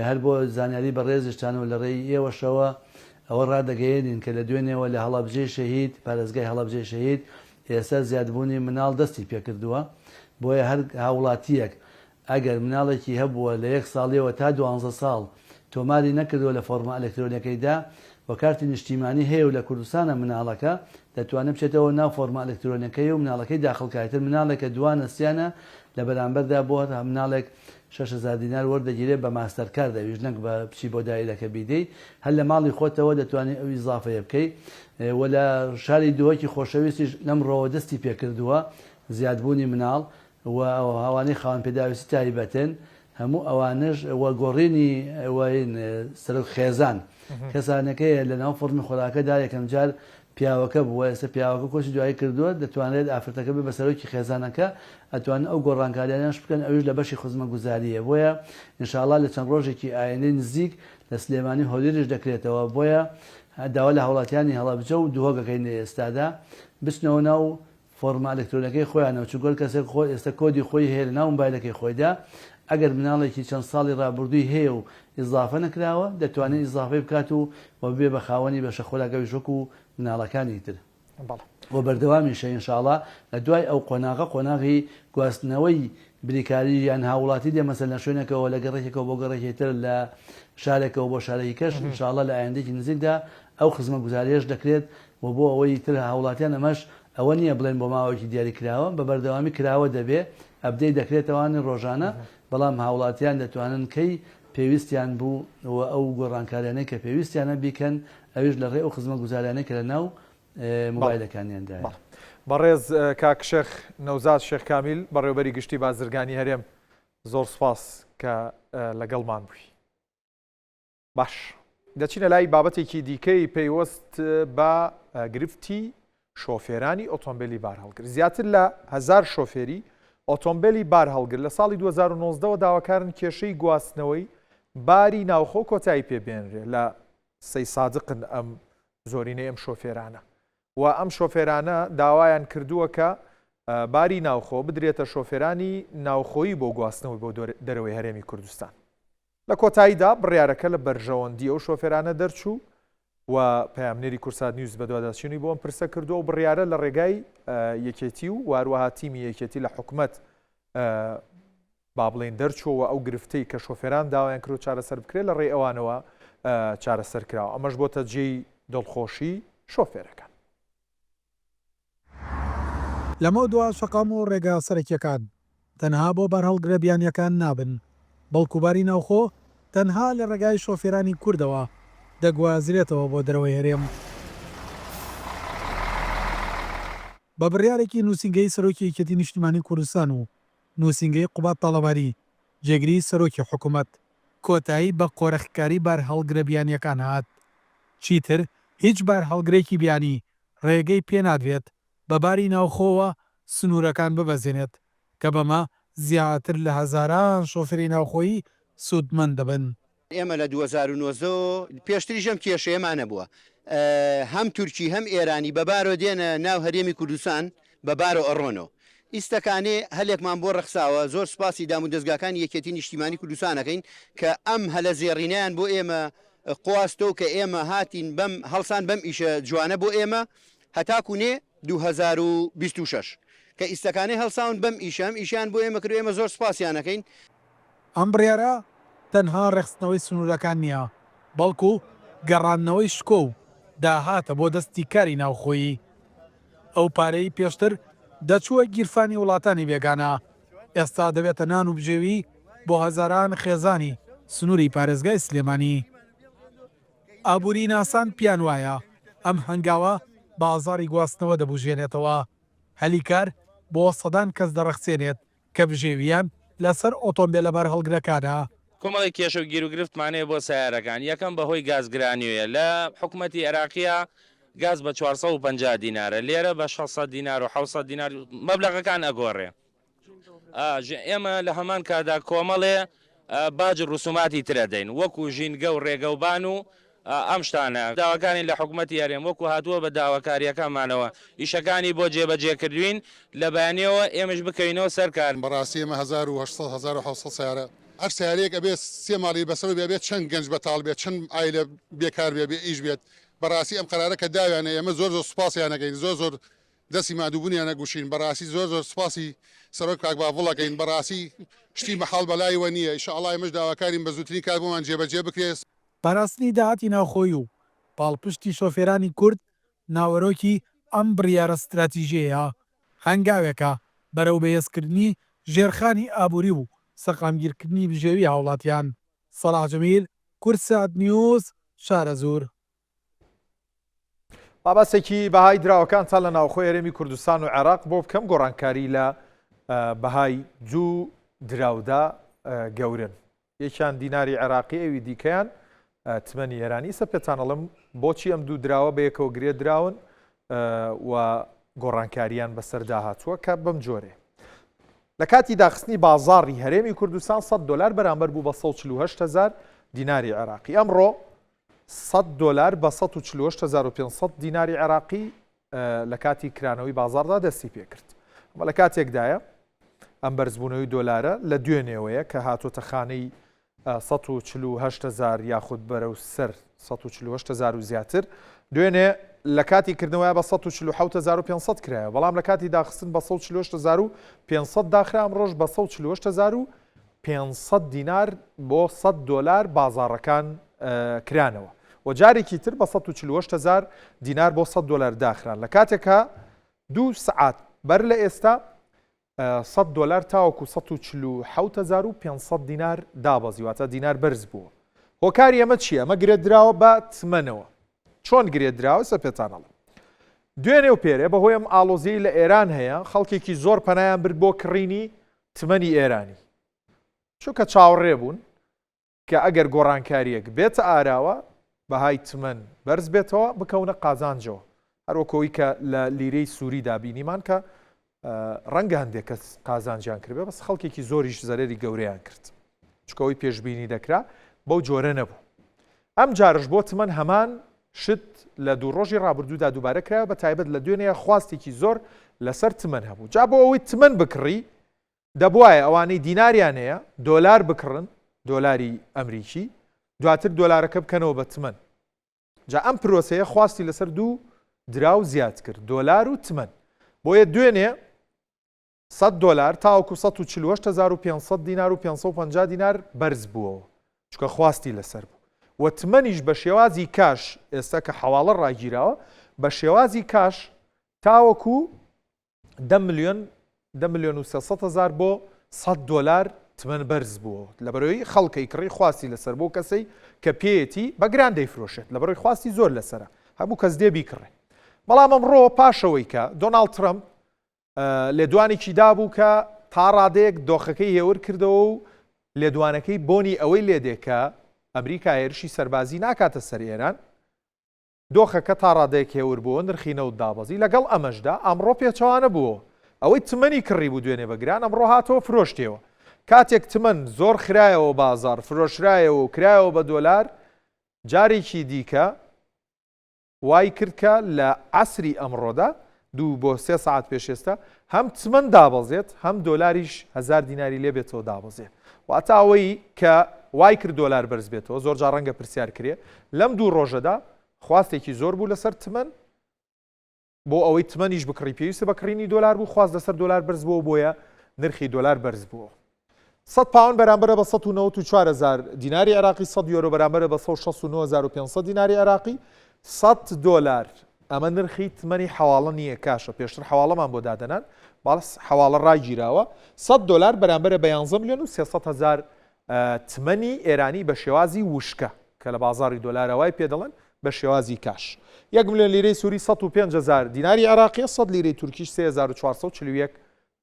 هەر بۆ زانیاری بەڕێزیشتان و لە ڕێی ئێوەشەوە ئەوە ڕادەگەیەنین کە لە دوێنێوە لە هەڵەبجەی شەهید پارێزگای هەڵەبجەی شەهید ئێستا زیادبوونی مناڵ دەستی پێکردووە بۆیە هەر هاوڵاتییەک ئەگەر مناڵێکی هەبووە لە یەک ساڵیەوە تا دوانزە ساڵ تۆماری نەکردووە لە فۆڕمە ئەلکترۆنیەکەیدا و کارتی نیشتیمانی هەیە و لە کوردستانە مناڵەکە دەتوانێت بچێتەوە ناو فۆڕمە ئەلکترۆنیەکەی و مناڵەکەی داخڵ کا ئیتر مناڵێکە دوانە سیانە لە بەرامبەردا بۆ هەر مناڵێک 6000 دینار وەردەگیرێت بە ماستەر کارد ئەویش نەک بە بچی بۆ دایرەکە بیدەی هەر لە ماڵی خۆتەوە دەتوانی ئەو ئیزافەیە بکەی و لە شاری دهۆکی خۆشەویستیش لەمڕۆوە دەستی پێکردووە زیادبوونی مناڵ و ئەوانەی خاوەن پێداویستی تایبەتن هەموو ئەوانەش و گۆڕینی وین سەرۆک خێزان کەسانەکەیە لە ناو فۆڕمی خۆراکەدا یەکەم جار پیاوەکە بووە ئێستا پیاوەکە کۆچی دوایی کردووە دەتوانرێت ئافرەتەکە بێ بە سەرۆکی خێزانەکە ئەتوانن ئەو گۆڕانکاریانەش بکەن ئەویش لە بەشی خزمەگوزارییە بۆیە ئینشاڵا لە چەند ڕۆژێکی ئایندەی نزیک لە سلێمانی و هەولێریش دەکرێتەوە بۆیە داوا لە هاوڵاتیانی هەڵەبجە و دهۆک ئەکەین لە ئێستادا بچنەوە ناو فۆڕمە ئەلکترۆنیەکەی خۆیانەوە چونکە هەر کەسێک خۆی ئێستا کۆدی خۆی هەیە لەناو مۆبایلەکەی خۆیدا ئەگەر مناڵێکی چەند ساڵی ڕابردووی هەیە و ئیزافە نەکراوە دەتوانێت ئیزافەی بکات و و ببێ بە خاوەنی بەشە خۆراک ئەویش وەکو مناڵەکانی تر بەڵێ. و بەردەوامیشە ان شاء اللە لە دوای ئەو قۆناغە قۆناغی گواستنەوەی بریکاری یان هاووڵاتی دێ مەسەلەن لە شوێنێکەوە لە گەڕەکێکەوە بۆ گەڕەکی تر لە شارێکەوە بۆ شارێکی کەش ان شاء اللە لە ئایندەیەکی نزیکدا ئەو خزمەتگوزاریەش دەکرێت و بۆ ئەوەی تر هاوڵاتیان ئەمەش ئەوە نییە بڵێن بۆ ماوەیەکی دیاری کراوە بە بەردەوامی کراوە دەبێ update دەکرێتەوانی ڕۆژانە بەڵام هاوڵاتیان دەتوانن کەی پێویستیان بوو و ئەو گۆڕانکاریانەی کە پێویستیانە بیکەن ئەویش لە ڕێی ئەو خزمەتگوزاریانەی کە لە ناو مۆبایلەکانیاندایە. بەڵێ بەڕێز کاک شێخ نەوزاد شێخ کامیل بەڕێوەبەری گشتی بازرگانی هەرێم زۆر سوپاس کە لەگەڵمان بووی. باش دەچینە لای بابەتێکی دیکەی پەیوەست بە گرفتی شۆفێرانی ئۆتۆمبیلی بارهەڵگر زیاتر لە هزار شۆفێری ئۆتۆمبیلی بارهەڵگر لە ساڵی 2009ەوە داواکارن کێشەی گواستنەوەی باری ناوخۆ کۆتایی پێبێنرێ لە سەی سادقن ئەم زۆرینەی ئەم شۆفێرانە و ئەم شۆفێرانە داوایان کردووە کە باری ناوخۆ بدرێتە شۆفێرانی ناوخۆیی بۆ گواستنەوەی بۆ دەرەوەی هەرێمی کوردستان. لە کۆتاییدا بڕیارەکە لە بەرژەوەندی ئەو شۆفێرانە دەرچوو و پەیامنێری کوردسات نیوز بەدواداچوونی بۆ ئەم پرسە کردووە و بڕیارە لە ڕێگای یەکێتی و هەروەها تیمی یەکێتی لە حکومەت با بڵێین دەرچووە و ئەو گرفتەی کە شۆفێران داوایان کردو چارەسەر بکرێت لە ڕێی ئەوانەوە چارەسەر کراوە ئەمەش بۆتە جێی دڵخۆشی شۆفێرەکان. لەمەودوا شەقام و ڕێگا سەرەکییەکان تەنها بۆ بارهەڵگرە بیانییەکان نابن، بەڵکو باری ناوخۆ تەنها لە ڕێگای شۆفێرانی کوردەوە دەگوازرێتەوە بۆ دەرەوەی هەرێم. بە بڕیارێکی نووسینگەی سەرۆکی یەکێتی نیشتیمانی کوردستان و نووسینگەی قوباد تاڵەبانی جێگری سەرۆکی حکومەت، کۆتایی بە قۆرخکاری بارهەڵگرە بیانییەکان هات، چیتر هیچ بارهەڵگرێکی بیانی ڕێگەی پێنادرێت بە باری ناوخۆوە سنوورەکان ببەزێنێت، کە بەمە زیاتر لە هەزاران شۆفێری ناوخۆیی سوودمەند دەبن. ئێمە لە 2019 پێشتریش ئەم کێشەیەمان هەبووە، هەم تورکی هەم ئێرانی بە بارۆ دێنە ناو هەرێمی کوردستان بە بارۆ ئەڕۆنەوە. ئیستەکانێ هەلێکمان بۆ ڕەخساوە، زۆر سوپاسی دامودەزگاکانی یەکێتی نیشتیمانی کوردستان ئەکەین کە ئەم هەلە زێڕینەیان بۆ ئێمە قواستەوە کە ئێمە هاتین بەم هەڵسان بەم ئیشە جوانە بۆ ئێمە هەتاکو نێ 2026 کە ئیستەکانێ هەڵساون بەم ئیشە ئەم ئیشەیان بۆ ئێمە کرد و ئێمە زۆر سوپاسیان ئەکەین. ئەم بڕیارە تەنها ڕێکخستنەوەی سنوورەکان نییە، بەڵکو گەڕاندنەوەی شکۆ و داهاتە بۆ دەستی کاری ناوخۆیی. ئەو پارەی پێشتر دەچووە گیرفانی وڵاتانی بێگانە، ئێستا دەبێتە نان و بژێوی بۆ هەزاران خێزانی سنووری پارێزگای سلێمانی. ئابووریناسان پێیان وایە ئەم هەنگاوە بازاڕی گواستنەوە دەبوژێنێتەوە، هەلی کار بۆ سەدان کەس دەڕەخسێنێت کە بژێوییان لەسەر ئۆتۆمبێلە بارهەڵگرەکانە. کۆمەڵێک کێشە و گیروگرفتمان هەیە بۆ سەیارەکان، یەکەم بەهۆی گاز گرانییە، لە حکومەتی عێراقییە گاز بە 450 دینارە، لێرە بە 600 دینار و 700 دینار مەبلەغەکان ئەگۆڕێ. ئێمە لە هەمان کاتدا کۆمەڵێ باج و ڕسوماتی تر ئەدەین وەکو ژینگە و ڕێگەوبان و ئەم شتانە. داواکارین لە حکومەتی هەرێم وەکو هاتووە بە داواکارییەکانمانەوە ئیشەکانی بۆ جێبەجێ کردوین لە بەیانیەوە ئێمەش بکەوینەوە سەر کار. بەڕاستی ئێمە 1800 1700 سەیارە هەر سەیارەیەک ئەبێ سێ ماڵی بەسەرەوە بێ ئەبێ چەند گەنج بەتاڵ بێت چەند عایلە بێکار بێ بێ ئیش بێت بەڕاستی ئەم قەرارە کە داویانە ئێمە زۆر زۆر سوپاسیان ئەکەین زۆر زۆر دەستی ماندووبونیان ئەگوشین بەڕاستی زۆر زۆر سوپاسی سەرۆک کاک باڤڵ ئەکەین بەڕاستی شتی مەحاڵ بەلایوە نییە ئیشاڵا ئێمەش داواکارین بە زووترین کات بۆمان جێبەجێ بکرێت. پاراستنی داهاتی ناوخۆیی و پاڵپشتی شۆفێرانی کورد ناوەرۆکی ئەم بڕیارە ستراتیژییەیە، هەنگاوێکە بەرەو بەهێزکردنی ژێرخانی ئابووری و سەقامگیرکردنی بژێوی هاوڵاتیان. سەڵاح جەمیل، کوردسات نیوز، شارەزوور. با باسێکی بەهای دراوەکانتان لە ناوخۆی هەرێمی کوردستان و عێراق بۆ بکەم گۆڕانکاری لە بەهای دوو دراودا گەورن یەکیان دیناری عێراقی ئەوی دیکەیان تمەنی ئێرانی ئیسە پێتان ئەڵم بۆچی ئەم دوو دراوە بە یەکەوە گرێ دراون و گۆڕانکاریان بەسەردا هاتووە کە بەم جۆرێ لە کاتی داخستنی بازاڕی هەرێمی کوردستان 100 دلار بەرامبەر بوو بە 148 هزار دیناری عێراقی ئەمڕۆ 100 دلار بە 148500 دیناری عێراقی لە کاتی کرانەوەی بازاڕدا دەستی پێکرد. ئەمە لە کاتێکدایە ئەم بەرزبوونەوەی دۆلارە لە دوێنێوەیە کە هاتۆتە خانەی 148 هزار یاخود بەرەو سەر 148 هزار و زیاتر دوێنێ لە کاتی کردنەوەی بە 147500 کرایە بەڵام لە کاتی داخستن بە 148500 داخرا ئەمڕۆژ بە 148500 دینار بۆ 100 دۆلار بازاڕەکان کرانەوە و جارێکی تر بە 148 هزار دینار بۆ 100 دۆلار داخران لە کاتێکا دوو سەعات بەر لە ئێستا 100 دۆلار تاوەکو 147500 دینار دابەزی واتە دینار بەرز بووە هۆکاری ئەمە چییە ئەمە گرێدراوە بە تمەنەوە چۆن گرێدراوە سە پێتان ئەڵێم دوێنێ و پێرێ بەهۆی ئەم ئاڵۆزیی لە ئێران هەیە خەڵکێکی زۆر پەنایان برد بۆ کڕینی تمەنی ئێرانی چونکە چاوەڕێ بوون کە ئەگەر گۆڕانکارییەک بێتە ئاراوە بەهای تمەن بەرز بێتەوە بکەونە قازانجەوە هەروەک ئەوەی کە لە لیرەی سووریدا بینیمان کە ڕەنگە هەندێک کەس قازانجیان کردبێ بەس خەڵکێکی زۆریش زەرەری گەورەیان کرد چونکە ئەوەی پێشبینی دەکرا بەو جۆرە نەبوو ئەم جارش بۆ تمەن هەمان شت لە دوو ڕۆژی ڕابردوودا دووبارە کرایەوە بە تایبەت لە دوێنێ خواستێکی زۆر لەسەر تمەن هەبوو جا بۆ ئەوەی تمەن بکڕی دەبوایە ئەوانەی دیناریان هەیە دۆلار بکڕن، دۆلاری ئەمریکی، دواتر دۆلارەکە بکەنەوە بە تمەن. جا ئەم پرۆسەیە خواستی لەسەر دوو دراو زیاد کرد، دۆلار و تمەن. بۆیە دوێنێ 100 دۆلار تاوەکو 148500 دینار و 550 دینار بەرز بووەوە، چونکە خواستی لەسەر بوو. و تمەنیش بە شێوازی کاش، ئێستا کە حەواڵە ڕاگیراوە، بە شێوازی کاش تاوەکو دە ملیۆن دە ملیۆن و 300 هەزار بۆ 100 دۆلار تمەن بەرز بووە لەبەرەوەی خەڵکەی کڕی خواستی لەسەر بۆ کەسەی کە پێیەتی بە گران دەیفرۆشێت لەبەرەوەی خواستی زۆر لەسەرە هەموو کەس دێ بیکڕێ بەڵام ئەمڕۆ پاشەوەی کە دۆناڵد ترەمپ لێدوانێکی دابوو کە تا ڕادەیەک دۆخەکەی هێور کردەوە و لێدوانەکەی بۆنی ئەوەی لێدێ کە ئەمریکا هێرشی سەربازی ناکاتە سەر ئێران دۆخەکە تا ڕادەیەک هێور بووەوە، نرخی نەوت دابەزی، لەگەڵ ئەمەشدا ئەمڕۆ پێچەوانە بووەوە، ئەوەی تمەنی کڕیبوو دوێنێ بە گران ئەمڕۆ هاتەوە فرۆشتیەوە. کاتێک تمەن زۆر خرایەوە بازاڕ، فرۆشرایەوە و کرایەوە بە دۆلار، جارێکی دیکە وای کرد کە لە عەسری ئەمڕۆدا، دوو بۆ سێ سەعات پێش ئێستا، هەم تمەن دابەزێت، هەم دۆلاریش هەزار دیناری لێ بێتەوە دابەزێت. واتە ئەوەی کە وای کرد دۆلار بەرز بێتەوە، زۆرجار ڕەنگە پرسیار کرێ، لەم دوو ڕۆژەدا خواستێکی زۆر بوو لەسەر تمەن، بۆ ئەوەی تمەنیش بکڕی پێویستە بە کڕینی دۆلار بوو، خواست لەسەر دۆلار بەرز بووە بۆیە نرخی دۆلار بەرز بووە. 100 پاوەند بەرامبەرە بە 194 هەزار دیناری عێراقی، 100 یۆرۆ بەرامبەرە بە 169 هەزار و 500 دیناری عێراقی، 100 دۆلار ئەمە نرخی تمەنی حەواڵە نییە کاشە، پێشتر حەواڵەمان بۆ دادەنان بەڵس حەواڵە ڕاگیراوە، 100 دۆلار بەرامبەرە بە 11 ملیۆن و 300 هەزار تمەنی ئێرانی بە شێوازی وشکە کە لە بازاڕی دۆلارە وای پێ دەڵێن بە شێوازی کاش. یەک ملیۆن لیرەی سوری 105 هەزار دیناری عێراقیە، 100 لیرەی تورکیش 3441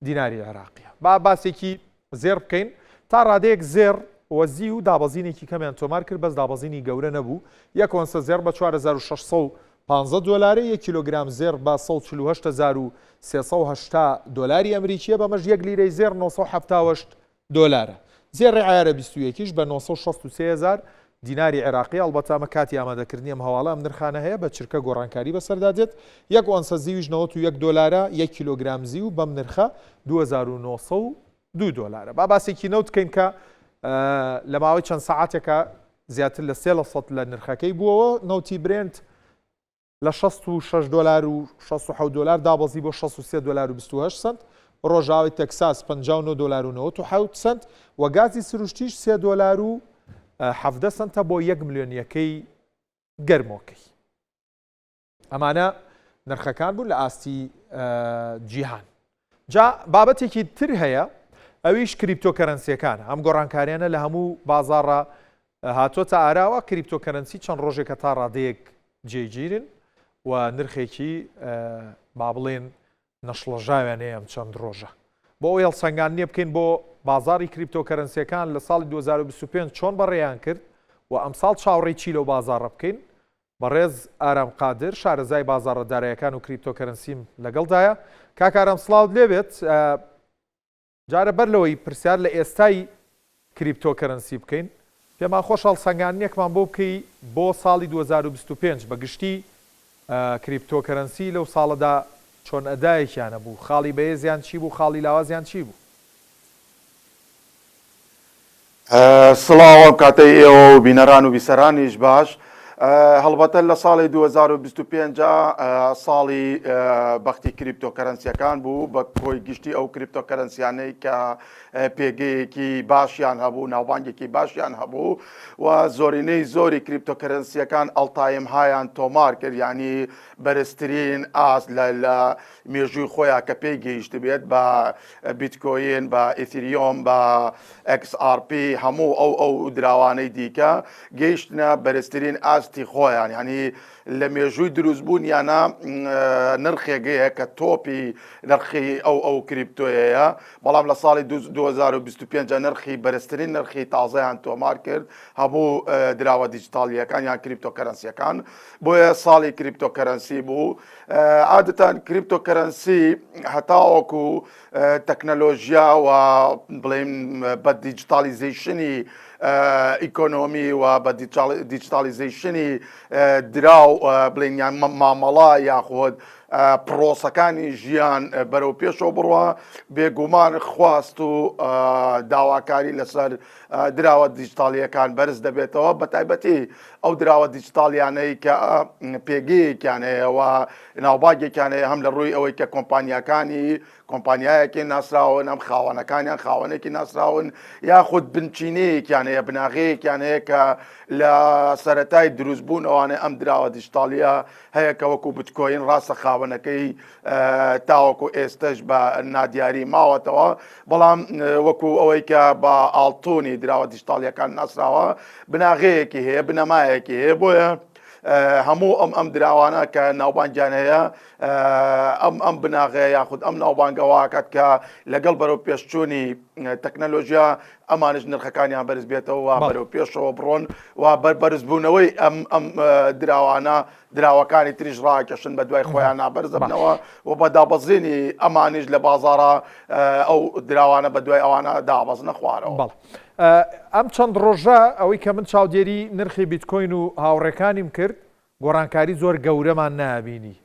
دیناری عێراقیە. با باسێکی زێڕ بکەین، تا ڕادەیەک زێڕ و زیو دابەزینێکی کەمیان تۆمار کرد، بەس دابەزینی گەورە نەبوو، یەک ئۆنسە زێڕ بە 4615 دۆلارە، یەک کیلۆگرام زێڕ بە 148380 دۆلاری ئەمریکیە، بەمەش یەک لیرەی زێڕ 978 دۆلارە. زێڕی عەیارە 21 یش بە 963 هەزار دیناری عێراقی، ئەڵبەتە ئەمە کاتی ئامادەکردنی ئەم هەواڵە ئەم نرخانە هەیە، بە چرکە گۆڕانکاری بەسەردا دێت، یەک ئۆنسە زیویش 91 دۆلارە، یەک کیلۆگرام زیو بەم نرخە 2902 دۆلارە. با باسێکی نەوت بکەین کە لە ماوەی چەند سەعاتێکا زیاتر لە 3 لە سەد لە نرخەکەی بووەوە، نەوتی برێنت لە 66 دۆلار و 67 دۆلار دابەزی بۆ 63 دۆلار و 28 سەنت، ڕۆژئاوای تەکساس 59 دۆلار و 97 سەنت و گازی سروشتیش 3 دۆلار و 17 سەنتە بۆ یەک ملیۆن یەکەی گەرمۆکەی. ئەمانە نرخەکان بوون لە ئاستی جیهان. جا بابەتێکی تر هەیە ئەویش cryptocurrency یەکانە، ئەم گۆڕانکاریانە لە هەموو بازاڕە هاتۆتە ئاراوە، cryptocurrency چەند ڕۆژێکە تا ڕادەیەک جێگیرن و نرخێکی با بڵێن نەشڵەژاویان هەیە ئەم چەند ڕۆژە. بۆ ئەوەی هەڵسەنگاندنێ بکەین بۆ بازاڕی cryptocurrency یەکان لە ساڵی 2025 چۆن بەڕێیان کرد و ئەمساڵ چاوەڕێی چی لەو بازاڕە بکەین، بەڕێز ئارام قادر شارەزای بازاڕە دارایەکان و cryptocurrency م لەگەڵدایە. کاک ئارام سڵاوت لێبێت. جارە بەر لەوەی پرسیار لە ئێستای cryptocurrency بکەین، پێمان خۆشە هەڵسەنگاندنێکمان بۆ بکەی بۆ ساڵی 2025 بە گشتی cryptocurrency لەو ساڵەدا چۆن ئەدایەکیان هەبوو، خاڵی بەهێزیان چی بوو، خاڵی لاوازیان چی بوو؟ سڵاو ئەم کاتەی ئێوە و بینەران و بیسەرانیش باش. هەڵبەتە لە ساڵی 2025 ساڵی بەختی cryptocurrency یەکان بوو بە کۆی گشتی ئەو cryptocurrency یانەی کە پێگەیەکی باشیان هەبوو ناوبانگێکی باشیان هەبوو و زۆرینەی زۆری cryptocurrency یەکان all-time high یان تۆمار کرد یعنی بەرزترین ئاست لە مێژووی خۆیان کە پێی گەیشتبێت بە بیتکۆین بە ئیتریۆم بە XRP هەموو ئەو ئەو دراوانەی دیکە گەیشتنە بەرزترین ئاستی خۆیان یعنی لە مێژووی دروستبوونیانە نرخێک هەیە کە تۆپی نرخی ئەو ئەو crypto یەیە بەڵام لە ساڵی 2025 نرخی بەرزترین نرخی تازەیان تۆمار کرد هەموو دراوە دیجیتاڵیەکان یان cryptocurrency یەکان بۆیە ساڵی cryptocurrency بوو عادەتەن cryptocurrency هەتاوەکو تەکنەلۆژیا و بڵێن بە digitalization ی ئیکۆنۆمی و بە digitalization ی دراو بڵێن یان مامەڵە یاخود پرۆسەکانی ژیان بەرەو پێشەوە بڕوا بێگومان خواست و داواکاری لەسەر دراوە دیجیتاڵیەکان بەرز دەبێتەوە بە تایبەتی ئەو دراوە دیجیتاڵیانەی کە پێگەیەکیان هەیە و ناوباگێکیان هەیە هەم لە ڕووی ئەوەی کە کۆمپانیاکانی کۆمپانیایەکی ناسراون ئەم خاوەنەکانیان خاوەنێکی ناسراون یاخود بنچینەیەکیان هەیە بناغەیەکیان هەیە کە لە سەتای دروستبوون ئەوانە ئەم دراوە دیجیتاڵیە هەیە کە وەکو بتکۆین ڕاستە خاوەنەکەی تاوەکو ئێستش بە نادیاری ماوەتەوە بەڵام وەکو ئەوەی کە بە ئاڵتونی دراوە دیجیتاڵیەکان ناسراوە بناغەیەکی هەیە بنەمایەکی هەیە بۆیە هەموو ئەم ئەم دراوانە کە ناوبانگیان هەیە ئەم ئەم بناغەیە یاخود ئەم ناوبانگەواکات کە لەگەڵ بەرەو پێشچوونی تەکنەلۆژیا ئەمانش نرخەکانیان بەرز بێتەوە و بەرەو پێشەوە بڕۆن و بەر بەرزبوونەوەی ئەم ئەم دراوانە دراوەکانی تریش ڕاکێشن بە دوای خۆیان نابەرزبنەوە و بە دابەزینی ئەمانیش لە بازارە ئەو دراوانە بە دوای ئەوانە دابەزنە خوارەوە. بەڵێ ئەم چەند ڕۆژە ئەوەی کە من چاودێری نرخی بیتکۆین و هاوڕێکانیم کرد گۆڕانکاری زۆر گەورەمان نابینی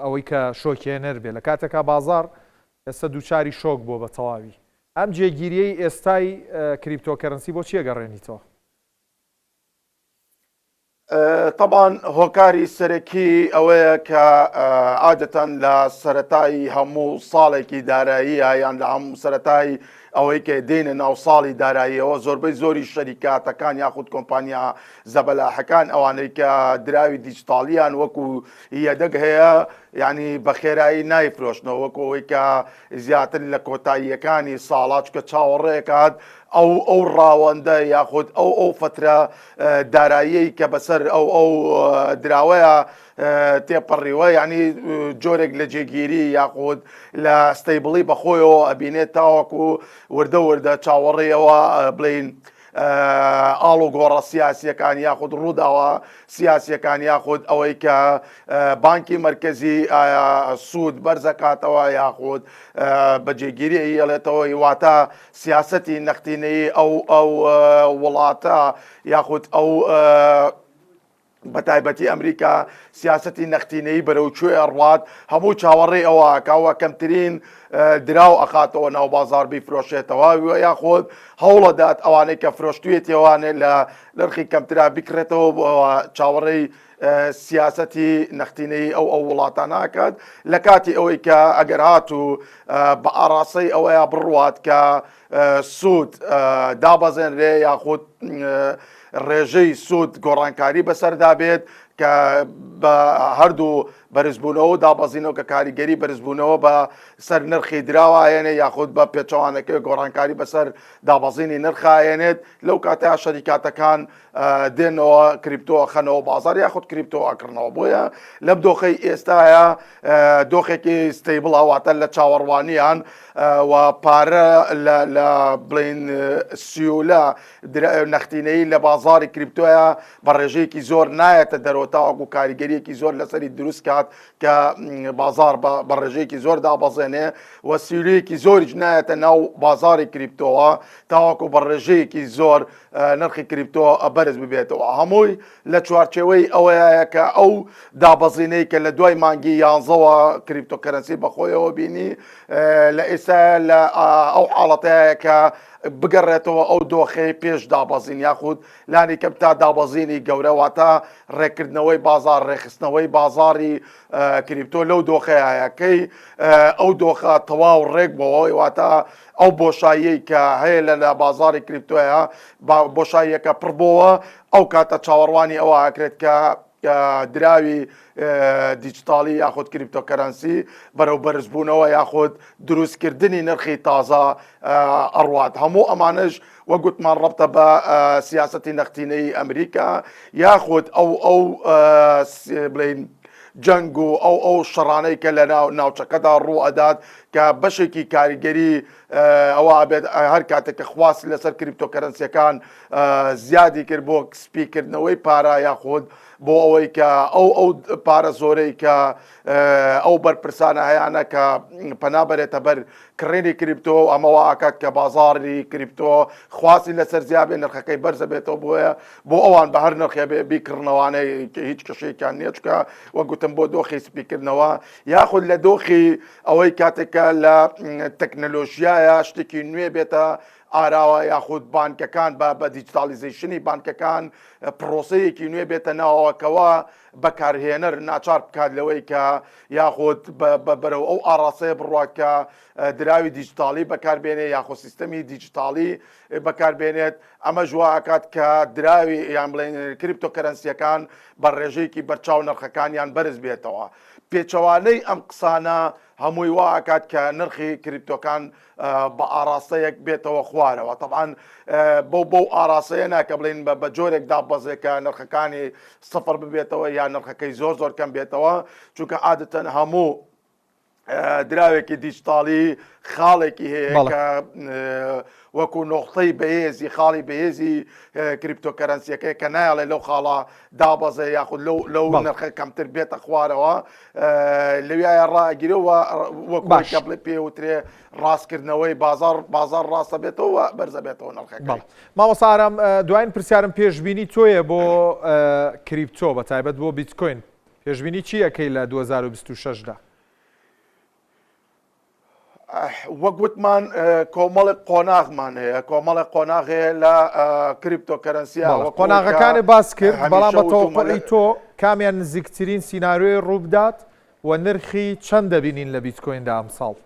ئەوەی کە شۆکێنەر بێ لە کاتێکا بازاڕ ئێستا دووچاری شۆک بووە بە تەواوی. ئەم جێگیریەی ئێستای cryptocurrency بۆ چی ئەگەڕێنیتەوە؟ تەبان هۆکاری سەرەکی ئەوەیە کە عادەتەن لە سەرەتای هەموو ساڵێکی داراییە یان لە هەموو سەرەتای ئەوەی کە دێنە ناو ساڵی داراییەوە زۆربەی زۆری شەریکاتەکان یاخود کۆمپانیا زەبەلاحەکان ئەوانەی کە دراوی دیجیتاڵیان وەکو یەدەگ هەیە یعنی بە خێرایی نایفرۆشنەوە وەکو ئەوەی کە زیاتر لە کۆتاییەکانی ساڵا چکە چاوەڕێکات ئەو ئەو ڕاوەندە یاخود ئەو ئەو فترە داراییەی کە بەسەر ئەو ئەو دراوەیە تێپەڕیوە یعنی جۆرێک لە جێگیری یاخود لە stable ی بەخۆیەوە ئەبینێت تاوەکو وردە وردە چاوەڕێیەوە بڵین ئاڵوگۆڕە سیاسیەکان یاخود ڕووداوە سیاسیەکان یاخود ئەوەی کە بانکی مەرکەزی سوود بەرزەکاتەوە یاخود بە جێگیری ئەیڵێتەوە واتە سیاسەتی نەختینەیی ئەو ئەو وڵاتە یاخود ئەو بەتایبەتی ئەمریکا سیاسەتی نەختینەیی بەرەو کوێ ئەڕوات هەموو چاوەڕێی ئەوە ئەکا و کەمترین دراو ئەخاتەوە ناو بازار بیفرۆشێتەوە یاخود هەوڵەدات ئەوانەی کە فرۆشتویەتیەوانێ لە نرخی کەمترا بکرێتەوە چاوەڕێی سیاسەتی نەختینەی ئەو ئەو وڵاتانە ئەکات لە کاتی ئەوەی کە ئەگەر هاتوو بە ئاراستەی ئەوەیە بڕوات کە سوود دابەزێنرێ یاخود ڕێژەی سوود گۆڕانکاری بەسەردا بێت کە بە هەردوو بەرزبوونەوە و دابەزینەوە کە کاریگەری بەرزبوونەوە بە سەر نرخی دراوایێنێ یاخود بە پێچەوانەکەی گۆڕانکاری بەسەر دابەزینی نرخایێنێت لەو کاتە شەریکاتەکان دێنەوە کریپتۆ ئەخەنەوە بازار یاخود کریپتۆ ئەکڕنەوە بۆیە لەم دۆخەی ئێستاە دۆخێکی stable واتە لە چاوەڕوانیان و پارە لە بڵین سیولە نەختینەی لە بازاری کریپتۆیە بە ڕێژەیەکی زۆر نایەتە دەرەوە تاوەکو کاریگەریەکی زۆر لەسەری دروست کات کە بازار بە ڕێژەیەکی زۆر دابەزێنێ و سیولەیەکی زۆریش نایەتە ناو بازاری کریپتۆوە تاوەکو بە ڕێژەیەکی زۆر نرخی کریپتۆ بەرز ببێتەوە هەمووی لە چوارچێوەی ئەوەیە کە ئەو دابەزینەی کە لە دوای مانگی یانزەوە cryptocurrency بەخۆیەوە بینی لە ئێستا لە ئەو حاڵەتەیە کە بگەڕێتەوە ئەو دۆخەی پێش دابەزین یاخود لانی کەم تا دابەزینی گەورە واتە ڕێکردنەوەی بازار ڕێخستنەوەی بازاری کریپتۆ لەو دۆخەیە کەی ئەو دۆخە تەواو ڕێک بۆەوە واتە ئەو بۆشاییەی کە هەیە لە لە بازاڕی کریپتۆیە بۆشاییەکە پڕ بۆوە ئەو کاتە چاوەڕوانی ئەوە ئەکرێت کە دراوی دیجیتاڵی یاخود cryptocurrency بەرەو بەرزبوونەوە یاخود دروستکردنی نرخی تازە ئەڕوات هەموو ئەمانش وە گوتمان ڕەبتە بە سیاسەتی نەختینەی ئەمریکا یاخود ئەو ئەو بڵین جەنگ و ئەو ئەو شەڕانەی کە لە ناو ناوچەکەدا ڕوو ئەدات کە بەشێکی کاریگەری ئەوە ئەبێت هەر کاتێک کە خواست لەسەر cryptocurrency ەکان زیادی کرد بۆ سپیکردنەوەی پارە یاخود بۆ ئەوەی کە ئەو ئەو پارە زۆرەی کە ئەو بەرپرسانە هەیانە کە پەنا بەرێتە بەر کڕینی کریپتۆ ئەمە وا ئەکات کە بازاڕی کریپتۆ خواستی لەسەر زیاد بێ نرخەکەی بەرزە بێتەوە بۆیە بۆ ئەوان بە هەر نرخێ بێ بیکڕنەوانەی هیچ کەشێکیان نییە چکە وەک گوتم بۆ دۆخی سپیکردنەوە یاخود لە دۆخی ئەوەی کاتێکە لە تەکنەلۆژیایە شتێکی نوێ بێتە ئاراوە یاخود بانکەکان بە بە digitalization ی بانکەکان پرۆسەیەکی نوێ بێتە ناوەوە کەوا بەکارهێنەر ناچار بکات لەوەی کە یاخود بەرەو ئەو ئاڕاستەیە بڕوات کە دراوی دیجیتاڵی بەکاربێنێ یاخود سیستەمی دیجیتاڵی بەکاربێنێت ئەمەش وا ئەکات کە دراوی یان بڵێن cryptocurrency ەکان بە ڕێژەیەکی بەرچاو نرخەکانیان بەرز بێتەوە پێچەوانەی ئەم قسانە هەمووی وا ئەکات کە نرخی کریپتۆکان بە ئاڕاستەیەک بێتەوە خوارەوە تەبعەن بەو بەو ئاڕاستەیە نا کە بڵێین بە جۆرێک دابەزێ کە نرخەکانی سفر ببێتەوە یا نرخەکەی زۆر زۆر کەم بێتەوە چونکە عادەتەن هەموو. دراوێکی دیجتاڵی خاڵێکی هەیە کە وەکو نۆختەی بەهێزی خاڵی بەهێزی cryptocurrency یەکەی کە نایڵێ لەو خاڵە دابەزێ یاخود لەو لەو نرخە کەمتر بێتە خوارەوە لەویایە ڕاگیرەوە وەکو کە بڵێ پێوترێ ڕاستکردنەوەی بازار بازار ڕاستە بێتەوە بەرزە بێتەوە نرخەکە. مامۆستا ئارام دوایین پرسیارم پێشبینی تۆیە بۆ crypto بە تایبەت بۆ بیتکۆین پێشبینی چی ئەکەی لە 2026 دا؟ وەک وتمان کۆمەڵێک قۆناغمان هەیە کۆمەڵێک قۆناغ هەیە لە cryptocurrency یا قۆناغەکانی باس کرد بەڵام بە تەوەقعی تۆ کامیان نزیکترین سیناریۆی ڕووبدات و نرخی چەند دەبینین لە بیتکۆیندا ئەمساڵ؟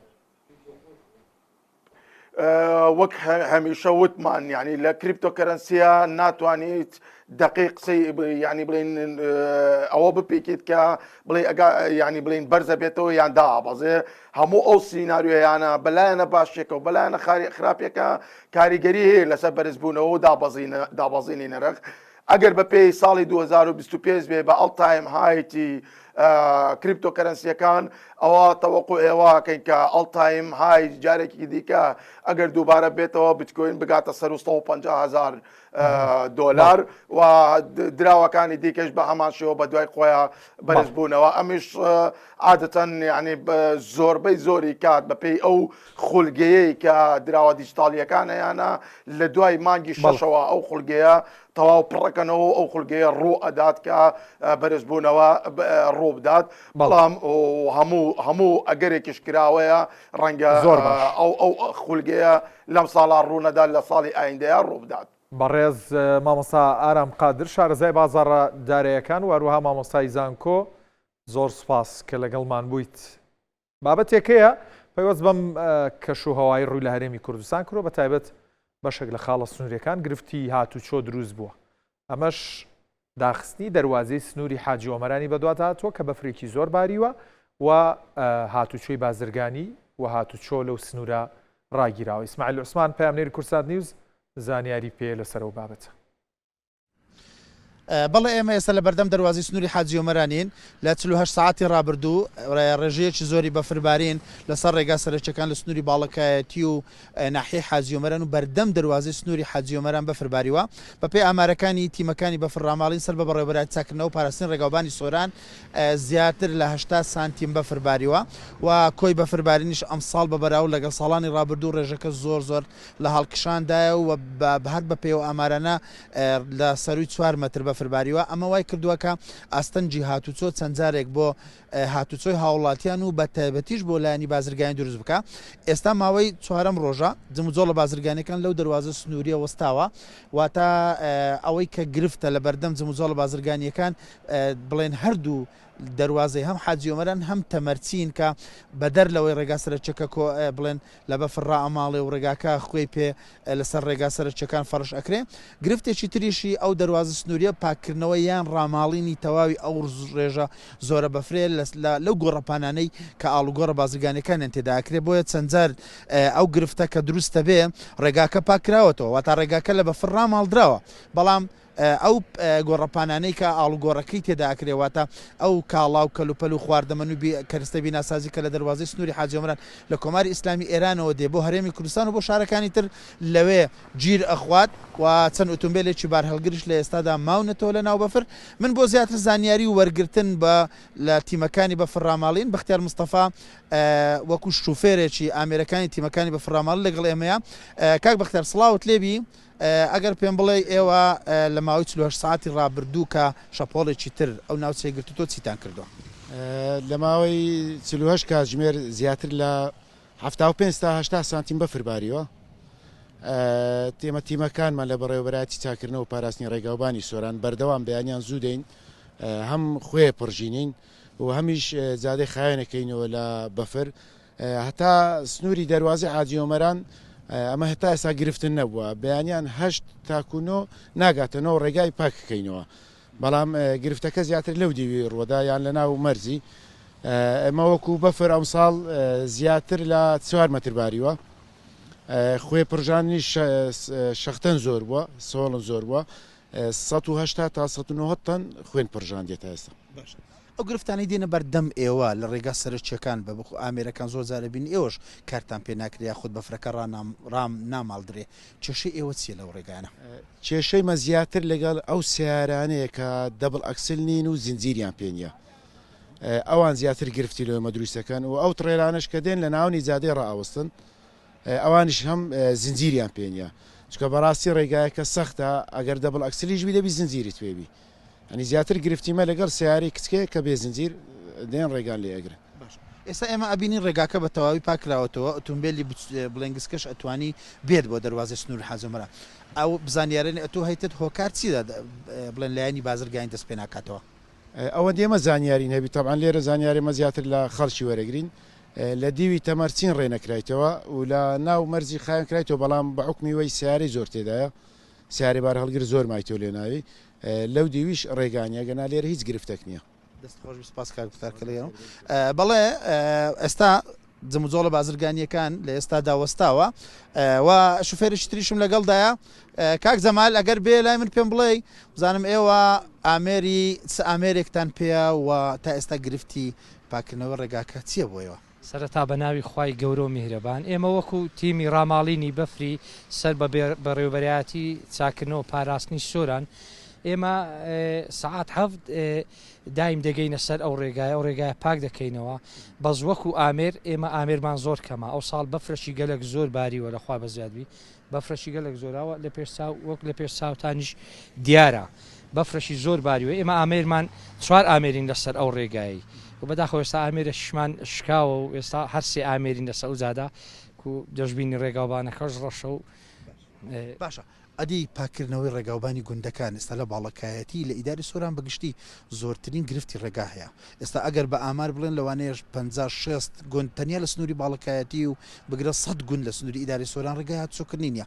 وەک هەمیشە وتمان یعنی لە cryptocurrency یا ناتوانیت دقیق قسەی یعنی بڵین ئەوە بپێکیت کە بڵێ ئەگا یعنی بڵین بەرزە بێتەوە یان دابەزێ هەموو ئەو سیناریۆیانە بەلایەنە باشێکە و بەلایەنە خاری خراپێکە کاریگەری هەیە لەسەر بەرزبوونەوە و دابەزینی نرخ ئەگەر بە پێی ساڵی 2025 بێ بە all-time high ی cryptocurrency یەکان ئەوە تەوەقوع ئێوەکەین کە all-time high جارێکی دیکە ئەگەر دووبارە بێتەوە بتکۆین بگاتە سەر 150 هزار دۆلار و دراوەکانی دیکەش بە هەمان شێوە بە دوای خۆیان بەرز بوونەوە ئەمیش عادەتەن یعنی زۆربەی زۆری کات بەپێی ئەو خولگەیەی کە دراوە دیجیتاڵییەکان هەیانە لە دوای مانگی شەشەوە ئەو خولگەیە تەواو پڕەکەنەوە ئەو خولگەیە ڕوو ئەدات کە بەرزبوونەوە ڕوو بدات بەڵام هەموو هەموو ئەگەرێکیش کراوەیە ڕەنگە زۆر ئەو ئەو خولگەیە لەم ساڵا ڕوونەدات لە ساڵی ئایندەیە ڕوو بدات. بەڕێز مامۆستا ئارام قادر شارەزای بازاڕە دارایەکان و هەروەها مامۆستای زانکۆ زۆر سوپاس کە لەگەڵمان بوویت. بابەتێک هەیە پەیوەست بەم کەش و هەوای ڕووی لە هەرێمی کوردستان کردووە بە تایبەت بەشێک لە خاڵە سنووریەکان گرفتی هاتوچۆ دروست بووە ئەمەش داخستنی دەروازەی سنووری حاجی ئۆمەرانی بەدوات هاتووە کە بەفرێکی زۆر باریوە و هاتوچۆی بازرگانی و هاتوچۆ لەو سنوورە ڕاگیراوە ئیسماعیل عوسمان پەیامنێری کوردسات نیوز زانیاری پێ لەسەر ئەو بابەتە. بەڵێ ئێمە ئێستا لە بەردەم دەروازەی سنووری حاجی ئۆمەرانین، لە 48 سەعاتی ڕابردوو ڕێژەیەکی زۆری بەفربارین لەسەر ڕێگا سەرەکیەکان لە سنووری باڵەکایەتی و ناحیەی حاجی ئۆمەران و بەردەم دەروازەی سنووری حاجی ئۆمەران بەفر باریوە. بەپێی ئامارەکانی تیمەکانی بەفر ڕاماڵین سەر بە بەڕێوەبەرایەتی چاککردنەوە و پاراستنی ڕێگاوبانی سۆران زیاتر لە 80 سانتیم بەفر باریوە و کۆی بەفربارینیش ئەمساڵ بە بەراورد لەگەڵ ساڵانی ڕابردوو ڕێژەکە زۆر زۆر لە هەڵکشاندایە و هەر بەپێی ئەو ئامارانە لە سەرووی چوار مەتر بەفر باریوە، ئەمە وای کردووە کە ئاستەنگی هاتوچۆ چەند جارێک بۆ هاتوچۆی هاوڵاتیان و بە تایبەتیش بۆ لایەنی بازرگانی دروست بکا. ئێستا ماوەی چوارەم ڕۆژە جموجۆڵە بازرگانیەکان لەو دەروازە سنووریە وەستاوە، واتە ئەوەی کە گرفتە لە بەردەم جموجۆڵە بازرگانیەکان بڵێن هەردوو دەروازەی هەم حاجی ئۆمەران هەم تەمەرچین کە بەدەر لەوەی ڕێگا سەرەکیەکە کۆ بڵێن لە بەفر ڕائەماڵێ و ڕێگاکە خوێی پێ لەسەر ڕێگا سەرەکیەکان فەرش ئەکرێ گرفتێکی تریشی ئەو دەروازە سنووریە پاککردنەوە یان ڕاماڵینی تەواوی ئەو ڕێژە زۆرە بەفرێ لەو گۆڕەپانانەی کە ئاڵوگۆڕە بازرگانیەکانیان تێدا ئەکرێ بۆیە چەند جار ئەو گرفتە کە دروستە بێ ڕێگاکە پاککراوەتەوە واتا ڕێگاکە لە بەفر ڕاماڵدراوە بەڵام ئەو گۆڕەپانانەی کە ئاڵوگۆڕەکەی تێدا ئەکرێ واتە ئەو کاڵا و کەلوپەل و خواردەمەنی و کەرستەی بیناسازی کە لە دەروازەی سنووری حاجی ئۆمەران لە کۆماری ئیسلامی ئێرانەوە دێ بۆ هەرێمی کوردستان و بۆ شارەکانی تر لەوێ گیر ئەخوات و چەند ئوتومبێلێکی بارهەڵگریش لە ئێستادا ماونەتەوە لە ناو بەفر. من بۆ زیاتر زانیاری و وەرگرتن بە لە تیمەکانی بەفر ڕاماڵین بەختیار مستەفا وەکوو شوفێرێکی ئامێرەکانی تیمەکانی بەفر ڕاماڵین لەگەڵ ئێمەیە. کاک بەختیار سڵاوت لێبی. ئەگەر پێم بڵێی ئێوە لە ماوەی 48 سەعاتی ڕابردوو کە شەپۆڵێکی تر ئەو ناوچەی گرتوو تۆ چیتان کردووە؟ لە ماوەی 48 کاتژمێر زیاتر لە 75 تا 80 سانتیم بەفر باریوە. ئێمە تیمەکانمان لە بەڕێوەبەرایەتی چاکردنەوە و پاراستنی ڕێگاوبانی سۆران بەردەوام بەیانیان زوو دێین هەم خوێ پڕژینین و هەمیش جادەی خاوێنەکەینەوە لە بەفر هەتا سنووری دەروازەی حاجی ئۆمەران ئەمە هەتا ئێستا گرفتن نەبووە بەیانیان هەشت تاکو نۆ ناگاتە نۆ ڕێگای پاککەینەوە بەڵام گرفتەکە زیاتر لەو دیوی ڕووەدا یان لە ناو مەرزی ئەمە وەکو بەفر ئەمساڵ زیاتر لە چوار مەتر باریوە خوێ پرژانی شەختەن زۆر بووە سۆڵن زۆر بووە 180 تا 190 تەن خوێن پرژاندێت تا ئێستا. ئەو گرفتانەی دێنە بەردەم ئێوە لە ڕێگا سەرەکیەکان بە بخ ئامێرەکان زۆر جار ئەبینین ئێوەش کارتان پێ ناکرێ یاخود بەفرەکە ڕام ناماڵدرێ کێشەی ئێوە چیە لەو ڕێگایانە؟ کێشەی مە زیاتر لەگەڵ ئەو سەیارانەیە کە double axle نین و زنجیریان پێ نیە ئەوان زیاتر گرفتی لۆ ئێمە دروست دەکەن و ئەو تڕێلانەش کە دێن لە ناونی جادەی ڕائەوەستن ئەوانیش هەم زنجیریان پێ نیە چونکە بەڕاستی ڕێگایەکە سەختە ئەگەر double axle یش بی دەبی زنجیرت پێ بی ئەنی زیاتر گرفتی مە لەگەڵ سەیارەی کچکەیە کە بێ زنجیر دێن ڕێگان لێ ئەگرن. باشە ئێستا ئێمە ئەبینین ڕێگاکە بە تەواوی پاک کراوەتەوە ئوتومبێلی بڵێن گسکەش ئەتوانی بێت بۆ دەروازەی سنوور حاجۆمەران ئەو زانیارەی ئەتوو هەیتت هۆکار چیە بڵێن لایەنی بازرگانی دەست پێ ناکاتەوە؟ ئەوەندی ئێمە زانیارین هەبی تەبعەن لێرە زانیاری ئێمە زیاتر لە خەڵکی وەرەگرین لە دیوی تەمەرچین ڕێ نەکرایتەوە و لە ناو مەرزی خایەن کرایتەوە بەڵام بە حوکمی وەی سەیارەی زۆر تێدایە سەیارەی بارهەڵگر زۆر مایتەوە لێ ناوی لەو دیویش ڕێگا نیە گەنا لێرە هیچ گرفتەک نیە. دەست خۆش بی سپاس کاک موختار کە لەگەڵم. بەڵێ ئێستا جموجۆڵە بازرگانییەکان لە ئێستادا وەستاوە و شوفێرێکی تریشم لەگەڵدایە کاک جەمال ئەگەر بێ لای من پێم بڵێ بزانم ئێوە ئامێری چ ئامێرێکتان پێیە و تا ئێستا گرفتی پاکردنەوەی ڕێگاکە چییە بۆ ئێوە؟ سەرەتا بە ناوی خوای گەورە و میهرەبان، ئێمە وەکو تیمی ڕاماڵینی بەفری سەر بە بەڕێوەبەرایەتی چاککردنەوە پاراستنی سۆران، ئێمە سەعات هەفت دایم دەگەینە سەر ئەو ڕێگایە، ئەو ڕێگایە پاک دەکەینەوە، بەس وەکو ئامێر ئێمە ئامێرمان زۆر کەمە، ئەوساڵ بەفرەکی گەلەک زۆر باریوە لە خوا بەزیاد بی، بەفرەکی گەلەک زۆرە لە پێش چاو وەک لە پێش چاوتانیش دیارە بەفرەکی زۆر باریوە ئێمە ئامێرمان چوار ئامێرین لەسەر ئەو ڕێگایەی و بەداخەوە ئێستا ئامێرەشمان شکاوە و ئێستا هەر سێ ئامێرین لەسەر ئەو جادە کو دەشبینی ڕێگاوبانەکەش ڕەشە و باشە ئەدی پاککردنەوەی ڕێگاوبانی گوندەکان ئێستا لە باڵەکایەتی لە ئیداری سۆران بە گشتی زۆرترین گرفتی ڕێگا هەیە ئێستا ئەگەر بە ئامار بڵێن لەوانەیەش 50 60 گوند تەنیا لە سنووری باڵەکایەتی و بگرە سەد گوند لە سنووری ئیدارەی سۆران ڕێگای هاتوچۆکردنی نییە.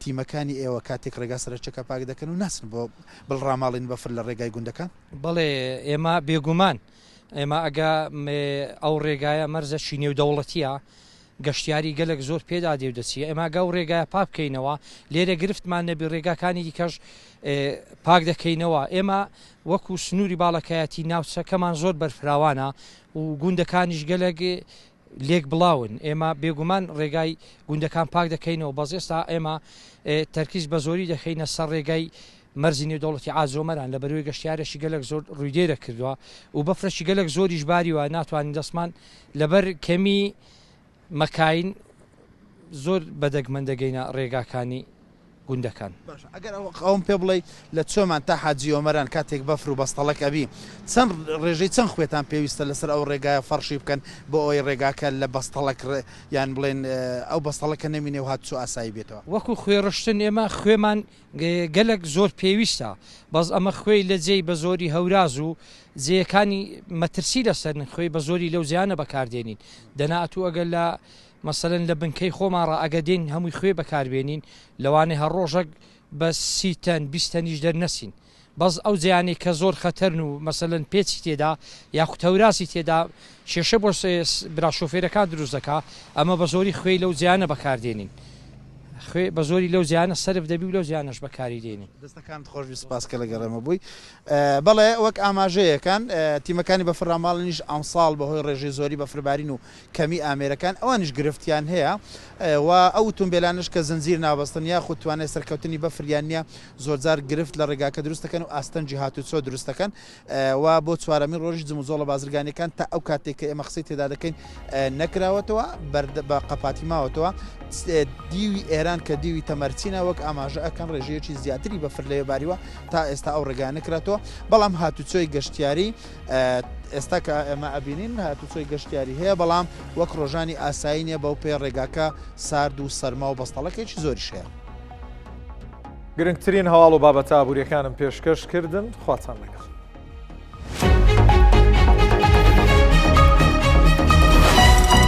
تیمەکانی ئێوە کاتێک ڕێگا سەرەکیەکە پاک دەکەن و ناچن بۆ بڵ ڕاماڵین بەفر لە ڕێگای گوندەکان؟ بەڵێ ئێمە بێگومان ئێمە ئەگە ئەو ڕێگایە مەرزەکی نێودەوڵەتیە گەشتیاری گەلەک زۆر پێدا دێ و دەچی ئێمە گە ئەو ڕێگایە پاک بکەینەوە لێرە گرفتمان نەبی ڕێگاکانی دیکەش پاک دەکەینەوە ئێمە وەکو سنووری باڵەکایەتی ناوچەکەمان زۆر بەرفراوانە و گوندەکانیش گەلەک لێک بڵاون، ئێمە بێگومان ڕێگای گوندەکان پاک دەکەینەوە، بەس ئێستا ئێمە تەرکیز بە زۆری دەخەینە سەر ڕێگای مەرزی نێودەوڵەتی عازۆمەران، لەبەرئەوەی گەشتیارێکی گەلەک زۆر ڕووی دێرە کردووە و بەفرەکی گەلەک زۆریش باریوە، ناتوانین دەستمان لەبەر کەمی مەکاین زۆر بە دەگمەن دەگەینە ڕێگاکانی گوندەکان. باشە ئەگەر ئەوەم پێ بڵێی لە چۆمان تا حاجی ئۆمەران کاتێک بەفر و بەستەڵەک ئەبی چەند ڕێژەی چەند خوێتان پێویستە لەسەر ئەو ڕێگایە فەڕشی بکەن بۆ ئەوەی ڕێگاکە لە بەستەڵەک یان بڵێن ئەو بەستەڵەکە نەمینێ و هاتوچۆ ئاسایی بێتەوە؟ وەکو خوێ ڕشتن ئێمە خوێمان گەلەک زۆر پێویستە بەس ئەمە خوێی لە جێی بە زۆری هەوراز و جێیەکانی مەترسی لەسەرن خوێی بە زۆری لەو جێیانە بەکاردێنین دەنا ئەتوو ئەگەر لە مەسەلەن لە بنکەی خۆمان ڕا ئەگەر دێین هەمووی خوێ بەکار بێنین لەوانەیە هەر ڕۆژەک بە سی تەن 20 تەنیش دەرنەچین بەس ئەو جێیانەی کە زۆر خەتەرن و مەسەلەن پێچی تێدا یاخود هەوراسی تێدا کێشە بۆ برا شۆفێرەکان دروست دەکا ئەمە بە زۆری خوێی لەو جێیانە بەکار دێنین خوێ بە زۆری لەو جێیانە سەرف دەبی و لەو جێیانەش بەکاری دێنین. دەستەکانت خۆشبی سوپاس کە لەگەڵ ئێمە بووی. بەڵێ وەک ئاماژەیەکان تیمەکانی بەفرڕاماڵینیش ئەمساڵ بەهۆی ڕێژەی زۆری بەفربارین و کەمی ئامێرەکان ئەوانیش گرفتیان هەیە و ئەو ئوتومبێلانەش کە زنجیر نابەستن یاخود توانای سەرکەوتنی بەفریان نییە زۆرجار گرفت لە ڕێگاکە دروست دەکەن و ئاستەنگی هاتوچۆ دروست دەکەن و بۆ چوارەمین ڕۆژیش جموجۆڵە بازرگانیەکان تا ئەو کاتێک کە ئێمە قسەی تێدا دەکەین نەکراوەتەوە بە قەپاتی ماوەتەوە دیوی ئێران کە دیوی تەمەرچینە وەک ئاماژە ئەکەن ڕێژەیەکی زیاتری بەفر لەوێ باریوە تا ئێستا ئەو ڕێگا نەکراتەوە بەڵام هاتوچۆی گەشتیاری ئێستا کە ئێمە ئەبینین هاتوچۆی گەشتیاری هەیە بەڵام وەک ڕۆژانی ئاسایی نیە بەو پێ ڕێگاکە سارد و سەرما و بەستەڵەکێکی زۆریش هەیە. گرنگترین هەواڵ و بابەتە ئابووریەکانم پێشکەش کردن خواتان لەگەڵ.